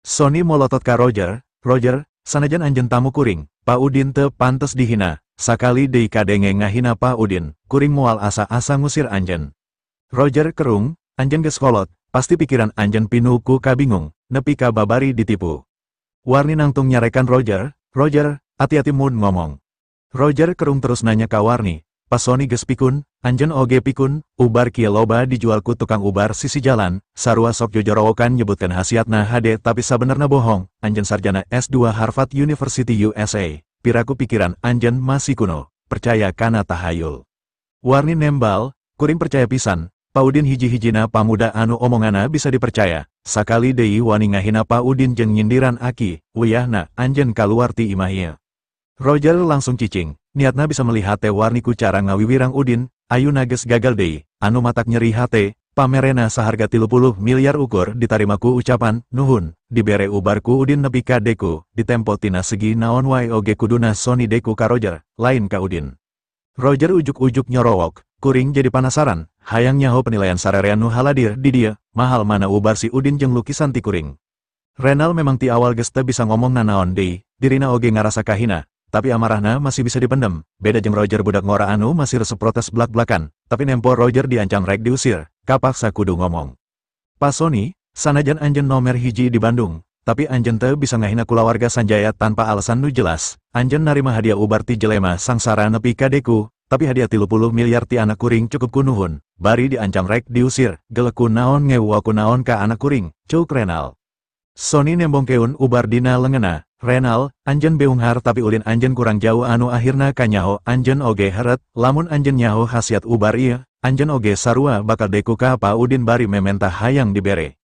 Sony molotot ka Roger, Roger, sanajan anjen tamu kuring, Pa Udin teu pantes dihina. Sakali deui kadenge ngahina Pa Udin, kuring moal asa-asa ngusir anjen. Roger kerung, anjen geus kolot, pasti pikiran anjen pinuh ku kabingung, nepi ka babari ditipu. Warni nangtung nyarekan Roger, Roger, hati-hati mun ngomong. Roger kerung terus nanya ka Warni, pas Sony geus pikun, anjen oge pikun, ubar kieu loba dijual ku tukang ubar sisi jalan, sarua sok jojorowokan nyebutkeun hasiatna hade tapi sabenerna bohong, anjen sarjana S2 Harvard University USA. Piraku pikiran anjen masih kuno, percaya kana tahayul. Warni nembal, kuring percaya pisan, Pa Udin hiji-hijina pamuda anu omongana bisa dipercaya, sakali deui wani ngahina Pa Udin jeung nyindiran aki, wayahna anjen kaluar ti imah ieu. Roger langsung cicing, niatna bisa melihat teh Warni ku cara ngawiwirang Udin, ayuna geus gagal deui, anu matak nyeri hate, Pamerena saharga 30 miliar ukur ditarima ku ucapan, nuhun, dibere ubar ku Udin nepi ka deku, ditempo tina segi naon wae oge kuduna Sony deku ka Roger, lain ka Udin. Roger ujuk-ujuk nyorowok, kuring jadi panasaran, hayang nyaho penilaian sarerea nu haladir di dia, mahal mana ubar si Udin jeung lukisan ti kuring. Renal memang ti awal geus teu bisa ngomong nanaon deui, dirina oge ngarasa kahina, tapi amarahna masih bisa dipendem, beda jeung Roger budak ngora anu masih resep protes blak-blakan, tapi nempo Roger diancam rek diusir, kapaksa kudu ngomong. Pak Sony, sanajan anjeun nomer hiji di Bandung, tapi anjeun teu bisa ngahina kulawarga Sanjaya tanpa alasan nu jelas, anjeun narima hadiah ubar ti jelema sangsara nepi ka deku, tapi hadiah 30 miliar ti anak kuring cukup kunuhun, bari diancam rek diusir, geleku naon ngewa ku naon ka anak kuring, cuk Renal. Sony nembongkeun ubar dina lengena, Renal, anjeun beunghar tapi ulin anjeun kurang jauh anu akhirna kanyaho anjeun oge heret, lamun anjeun nyaho khasiat ubar ieu, anjeun oge sarua bakal deku ka Pa Udin bari mementa hayang dibere.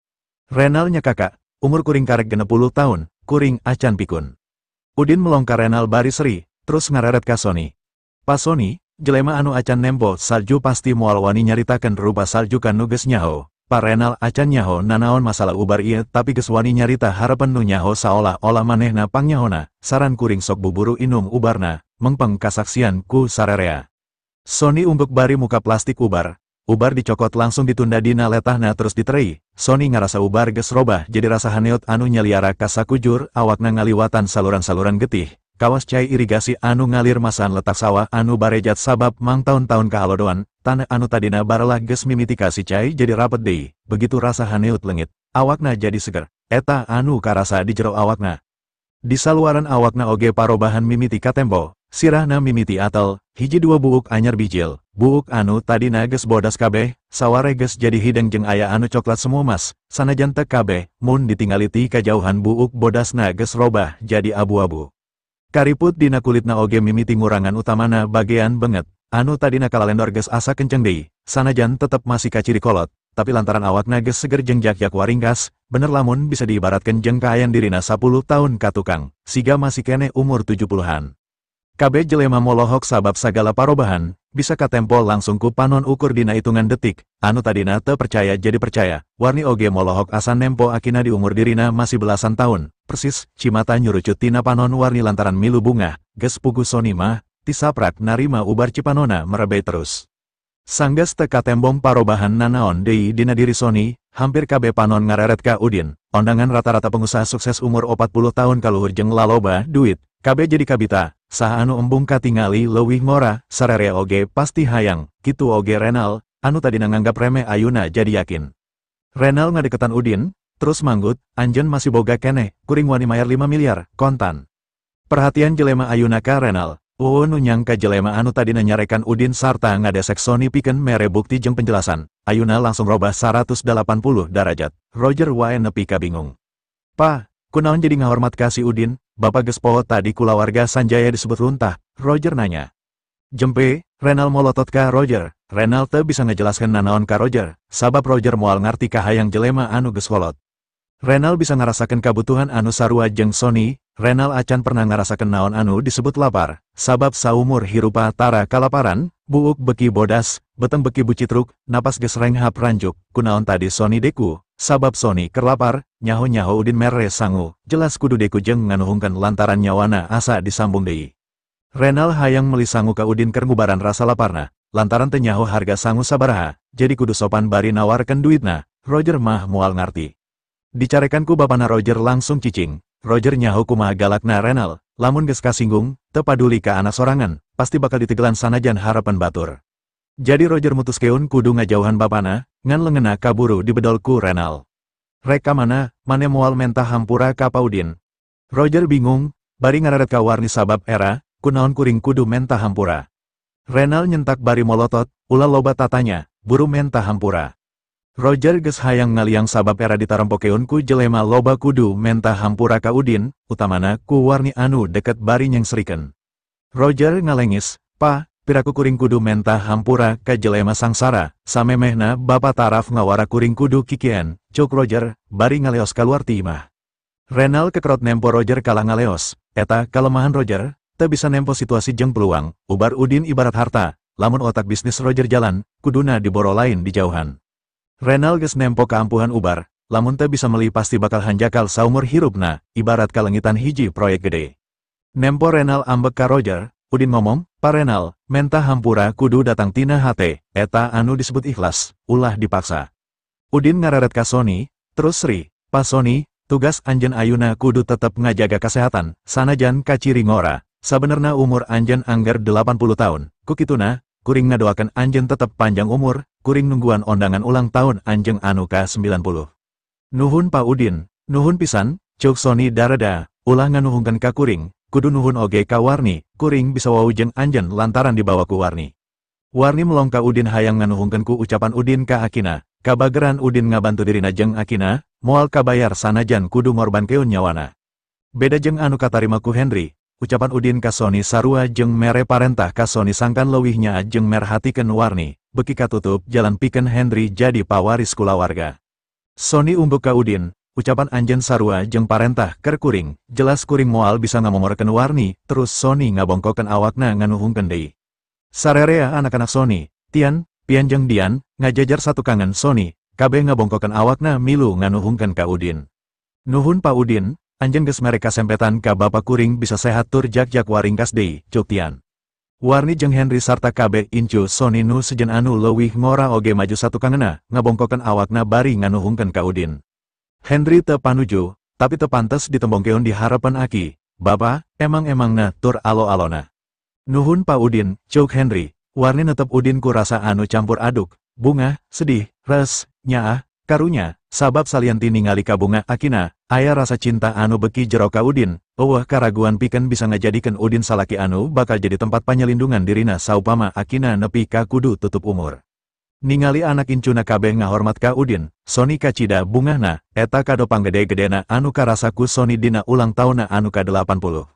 Renal nya kakak, umur kuring karek 60 tahun, kuring acan pikun. Udin melongkar Renal bari seri, terus ngareret ka Sony. Pa Sony, jelema anu acan nempo salju pasti moal wani nyaritakeun rupa salju ka nu geus nyaho. Pa Renal acan nyaho nanaon masalah ubar ieu tapi geus wani nyarita harapan nu nyaho saolah-olah manehna pangnyahona, saran kuring sok buburu inum ubarna, mengpeng kasaksian ku sarerea. Sony umbek bari muka plastik ubar, ubar dicokot langsung ditunda dina letahna terus diterei, Sony ngarasa ubar geus robah jadi rasa haneut anu nyaliara kasakujur awakna ngaliwatan saluran-saluran getih, kawas cai irigasi anu ngalir masan letak sawah anu barejat sabab mang taun-taun kahalodoan, tanah anu tadina barelah geus mimiti kasi cai jadi rapet deui, begitu rasa haneut leungit, awakna jadi seger, eta anu karasa di jero awakna. Di saluaran awakna oge parobahan mimiti katempo, sirahna mimiti atel, hiji dua buuk anyar bijil, buuk anu tadina geus bodas kabeh, saware geus jadi hideng jeung aya anu coklat semua mas, sanajan teu kabeh, mun ditingali ti kajauhan buuk bodasna geus robah jadi abu-abu. Kariput dina kulitna oge mimiti ngurangan utamana bagean benget, anu tadina kalalendor geus asa kenceng deui, sanajan tetep masih kaciri kolot, tapi lantaran awakna geus seger jeung jak-jak waringkas, bener lamun bisa diibaratkeun jeung kaayan dirina 10 tahun ka tukang, siga masih keneh umur 70-an. Kabeh jelema molohok sabab sagala parobahan, bisa katempo langsung ku panon ukur dina hitungan detik, anu tadina teu percaya jadi percaya, warni oge molohok asa nempo akina di umur dirina masih belasan tahun, persis, cimata nyurucut tina panon warni lantaran milu bunga, geus pugu Sony mah, tisaprak narima ubar cipanona merebey terus. Sanggeus teu katembong parobahan nanaon deui dina diri Sony, hampir kabeh panon ngareret ka Udin, ondangan rata-rata pengusaha sukses umur 40 tahun kaluhur jeung laloba duit, kabeh jadi kabita, saha anu embung katingali leuwih ngora, sararea oge pasti hayang, kitu oge Renal, anu tadina nganggap remeh ayuna jadi yakin. Renal ngadeketan Udin, terus manggut, anjeun masih boga keneh, kuring wani mayar 5 miliar, kontan. Perhatian jelema ayuna ka Renal, eueuh nu nyangka jelema anu tadina nyarekan Udin sarta ngadesek Sony pikeun mere bukti jeung penjelasan, ayuna langsung robah 180 derajat, Roger wae nepi ka bingung. Pa, kunaon jadi ngahormat ka si Udin, bapak geus poho tadi kulawarga Sanjaya disebut runtah, Roger nanya. Jempe, Renal molotot ka Roger, Renal teu bisa ngejelaskan nanaon ka Roger, sabab Roger moal ngarti kahayang jelema anu geus kolot. Renal bisa ngarasakeun kabutuhan anu sarua jeung Sony, Renal acan pernah ngarasakeun naon anu disebut lapar, sabab saumur hirupa tara kalaparan, buuk beki bodas, beteng beki bucitruk, napas geus renghap ranjuk, kunaon tadi Sony deku, sabab Sony kerlapar, nyaho-nyaho Udin mere sangu, jelas kudu deku jeung nganuhungkeun lantaran nyawana asa disambung deui. Renal hayang meuli sangu ka Udin keur ngubaran rasa laparna, lantaran teu nyaho harga sangu sabaraha, jadi kudu sopan bari nawarkeun duitna, Roger mah moal ngarti. Dicarekan ku bapana Roger langsung cicing, Roger nyaho kumaha galakna Renal, lamun geus kasinggung, teu paduli ka anak sorangan, pasti bakal ditegelan sanajan harapan batur. Jadi Roger mutuskeun kudu ngajauhan bapana, ngan leungeunna kaburu dibedol ku Renal. Rek ka mana, mane moal mentah hampura ka Pa Udin. Roger bingung, bari ngareret ka warni sabab era, kunaon kuring kudu mentah hampura. Renal nyentak bari molotot, ulah loba tatanya, buru mentah hampura. Roger geus hayang ngaliang sabab era ditarempokeun ku jelema loba kudu mentah hampura ka Udin, utamana ku warni anu deket bari nyengsrikeun. Roger ngalengis, pa, piraku kuring kudu mentah hampura ka jelema sangsara, samemehna bapa taraf ngawara kuring kudu kikien, cuk Roger, bari ngaleos kaluar ti imah. Renal kekerot nempo Roger kalah ngaleos, eta kalemahan Roger, teu bisa nempo situasi jeung peluang, ubar Udin ibarat harta, lamun otak bisnis Roger jalan, kuduna diboro lain dijauhan. Renal geus nempo kaampuhan ubar, lamun teu bisa meuli pasti bakal hanjakal saumur hirupna, ibarat kalengitan hiji proyek gede. Nempo Renal ambek ka Roger, Udin ngomong, "Pa Renal, menta hampura kudu datang tina hate, eta anu disebut ikhlas, ulah dipaksa." Udin ngareret ka Sony, terus seri, "Pa Sony, tugas anjeun ayuna kudu tetep ngajaga kesehatan, sanajan kaciri ngora, sabenerna umur anjeun angger 80 tahun, kukituna, kuring ngadoakeun anjeun tetep panjang umur, kuring nungguan ondangan ulang tahun anjeun anu ka 90. "Nuhun Pa Udin, nuhun pisan," cuk Sony dareda, "ulah nganuhunkeun ka kuring, kudu nuhun oge ka Warni, kuring bisa wawuh jeung anjeun lantaran dibawa ku Warni." Warni melong ka Udin hayang nganuhungkeun ku ucapan Udin ka akina, kabageran Udin ngabantu dirina jeung akina, moal kabayar sanajan kudu ngorbankeun nyawana. Beda jeung anu katarima ku Henry, ucapan Udin ka Sony sarua jeung mere parentah ka Sony sangkan leuwih nyaa jeung merhatikeun Warni, beuki katutup jalan pikeun Henry jadi pawaris kulawarga. Sony ungguk ka Udin, "Ucapan anjeun sarua jeung parentah keur kuring, jelas kuring moal bisa ngamomorkeun Warni," terus Sony ngabongkokeun awakna nganuhungkeun deui. Sarerea anak-anak Sony, Tian, Pian jeung Dian, ngajajar satukangan Sony, kabeh ngabongkokeun awakna milu nganuhungkeun ka Udin. "Nuhun Pa Udin, anjeun geus mere kasempetan ka bapa kuring bisa sehat tur jak-jak waringkas deui," cuk Tian. Warni jeung Henry sarta kabeh incu Sony nu sejen anu leuwih ngora oge maju satukangeuna, ngabongkokeun awakna bari nganuhungkeun ka Udin. Henry teu panuju, tapi teu pantes ditembongkeun di harapan aki, bapa, emang-emangna tur alo-alona. "Nuhun Pa Udin," cuk Henry. Warni netep Udin ku rasa anu campur aduk, bungah, sedih, res, nyaah, karunya, sabab salianti ningali kabunga akina, aya rasa cinta anu beki jero ka Udin, eueuh karaguan pikeun bisa ngajadikeun Udin salaki anu bakal jadi tempat panyelindungan dirina saupama akina nepi ka kudu tutup umur. Ningali anak incuna kabeh ngahormat ka Udin, Sony kacida bungahna, eta kado panggede-gedena anu karasa ku Sony dina ulang taunna anu ka-80.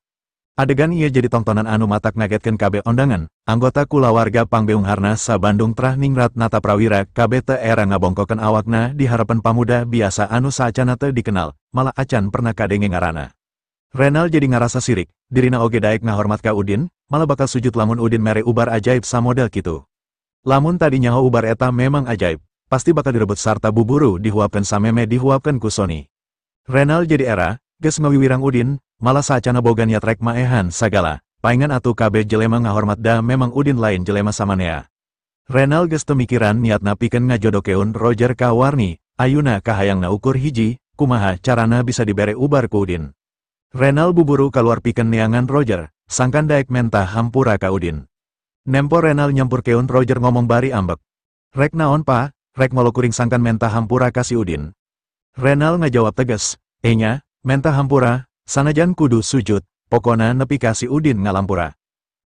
Adegan ieu jadi tongtonan anu matak ngagetkeun kabeh ondangan, anggota kulawarga pangbeungharna sa Bandung trah ningrat nata prawira kabeh teu era ngabongkokeun awakna di harapan pamuda biasa anu saacana teu dikenal, malah acan pernah kadenge ngaranna. Renal jadi ngarasa sirik, dirina oge daek ngahormat ka Udin, malah bakal sujud lamun Udin mere ubar ajaib samodel kitu. Lamun tadi nyaho ubar eta memang ajaib, pasti bakal direbut sarta buburu dihuapkeun sameme dihuapkeun ku Sony. Renal jadi era, geus ngawiwirang Udin, malah saacana boga niat rek maehan sagala, paingan atuh kabeh jelema ngahormat da memang Udin lain jelema samanea. Renal geus teu mikiran niatna pikeun ngajodokeun Roger ka Warni, ayuna kahayangna ukur hiji, kumaha carana bisa dibere ubar ku Udin. Renal buburu kaluar pikeun neangan Roger, sangkan daek menta hampura ka Udin. Nempo Renal nyampurkeun Roger ngomong bari ambek. "Rek naon pa, rek molo kuring sangkan menta hampura ka si Udin." Renal ngajawab tegas, "Enya, menta hampura, sanajan kudu sujud, pokona nepi ka si Udin ngalampura."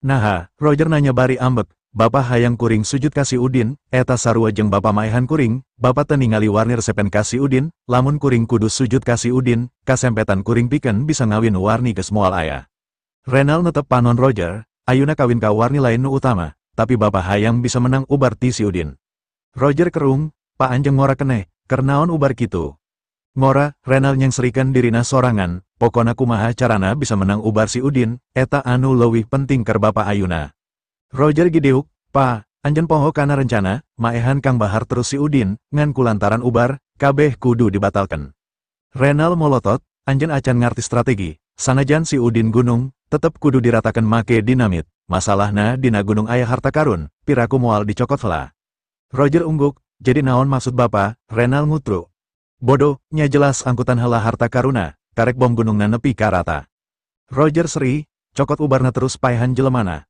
"Naha?" Roger nanya bari ambek, "Bapa hayang kuring sujud ka si Udin, eta sarua jeung bapa maehan kuring, bapa teu ningali Warni resepen ka si Udin, lamun kuring kudu sujud ka si Udin, kasempetan kuring pikeun bisa ngawin Warni geus moal aya." Renal netep panon Roger, ayuna kawin ka Warni lain nu utama, tapi bapa hayang bisa menang ubar ti si Udin. Roger kerung, "Pa anjeng ngora keneh, keur naon ubar kitu?" "Ngora," Renal nyengserikan dirina sorangan, "pokona kumaha carana bisa menang ubar si Udin, eta anu leuwih penting keur bapa ayuna." Roger gideuk, "Pa, anjeun poho kana rencana, maehan Kang Bahar terus si Udin, ngan kulantaran ubar, kabeh kudu dibatalkan." Renal molotot, "Anjeun acan ngarti strategi, sanajan si Udin gunung, tetep kudu diratakan make dinamit, masalahna dina gunung aya harta karun, piraku moal dicokot heula." Roger ungguk, "Jadi naon maksud bapa?" Renal ngutru. "Bodoh, nya jelas angkutan heula harta karuna, karek bom gunungna nepi ka rata." Roger seri, "Cokot ubarna terus paehan jelemana."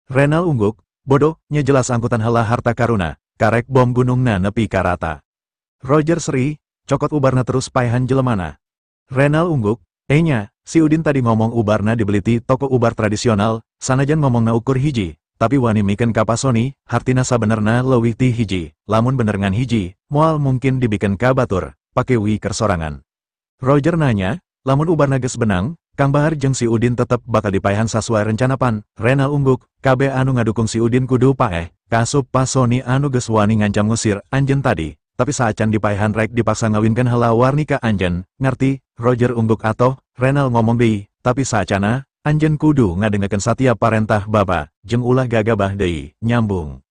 Renal ungguk, "Bodoh, nya jelas angkutan heula harta karuna, karek bom gunungna nepi ka rata." Roger seri, "Cokot ubarna terus paehan jelemana." Renal ungguk, "Enya, si Udin tadi ngomong ubarna dibeli ti toko ubar tradisional, sanajan ngomongna ukur hiji, tapi wani mikeun ka Pa Sony, hartina sabenerna leuwih ti hiji, lamun bener ngan hiji, moal mungkin dibikeun ka batur, pake wi keur sorangan." Roger nanya, "Lamun ubarna geus benang, Kang Bahar jeung si Udin tetep bakal dipaehan sasuai rencana pan?" Renal ungguk, "Kabeh anu ngadukung si Udin kudu paeh, kasup Pa Sony anu geus wani ngancam ngusir anjeun tadi, tapi saacan dipaehan rek dipaksa ngawinkeun heula Warni ka anjeun, ngerti?" Roger ungguk atoh, Renal ngomong deui, "Tapi saacana, anjeun kudu ngadengekeun satiap parentah bapa, jeung ulah gagabah deui, nyambung."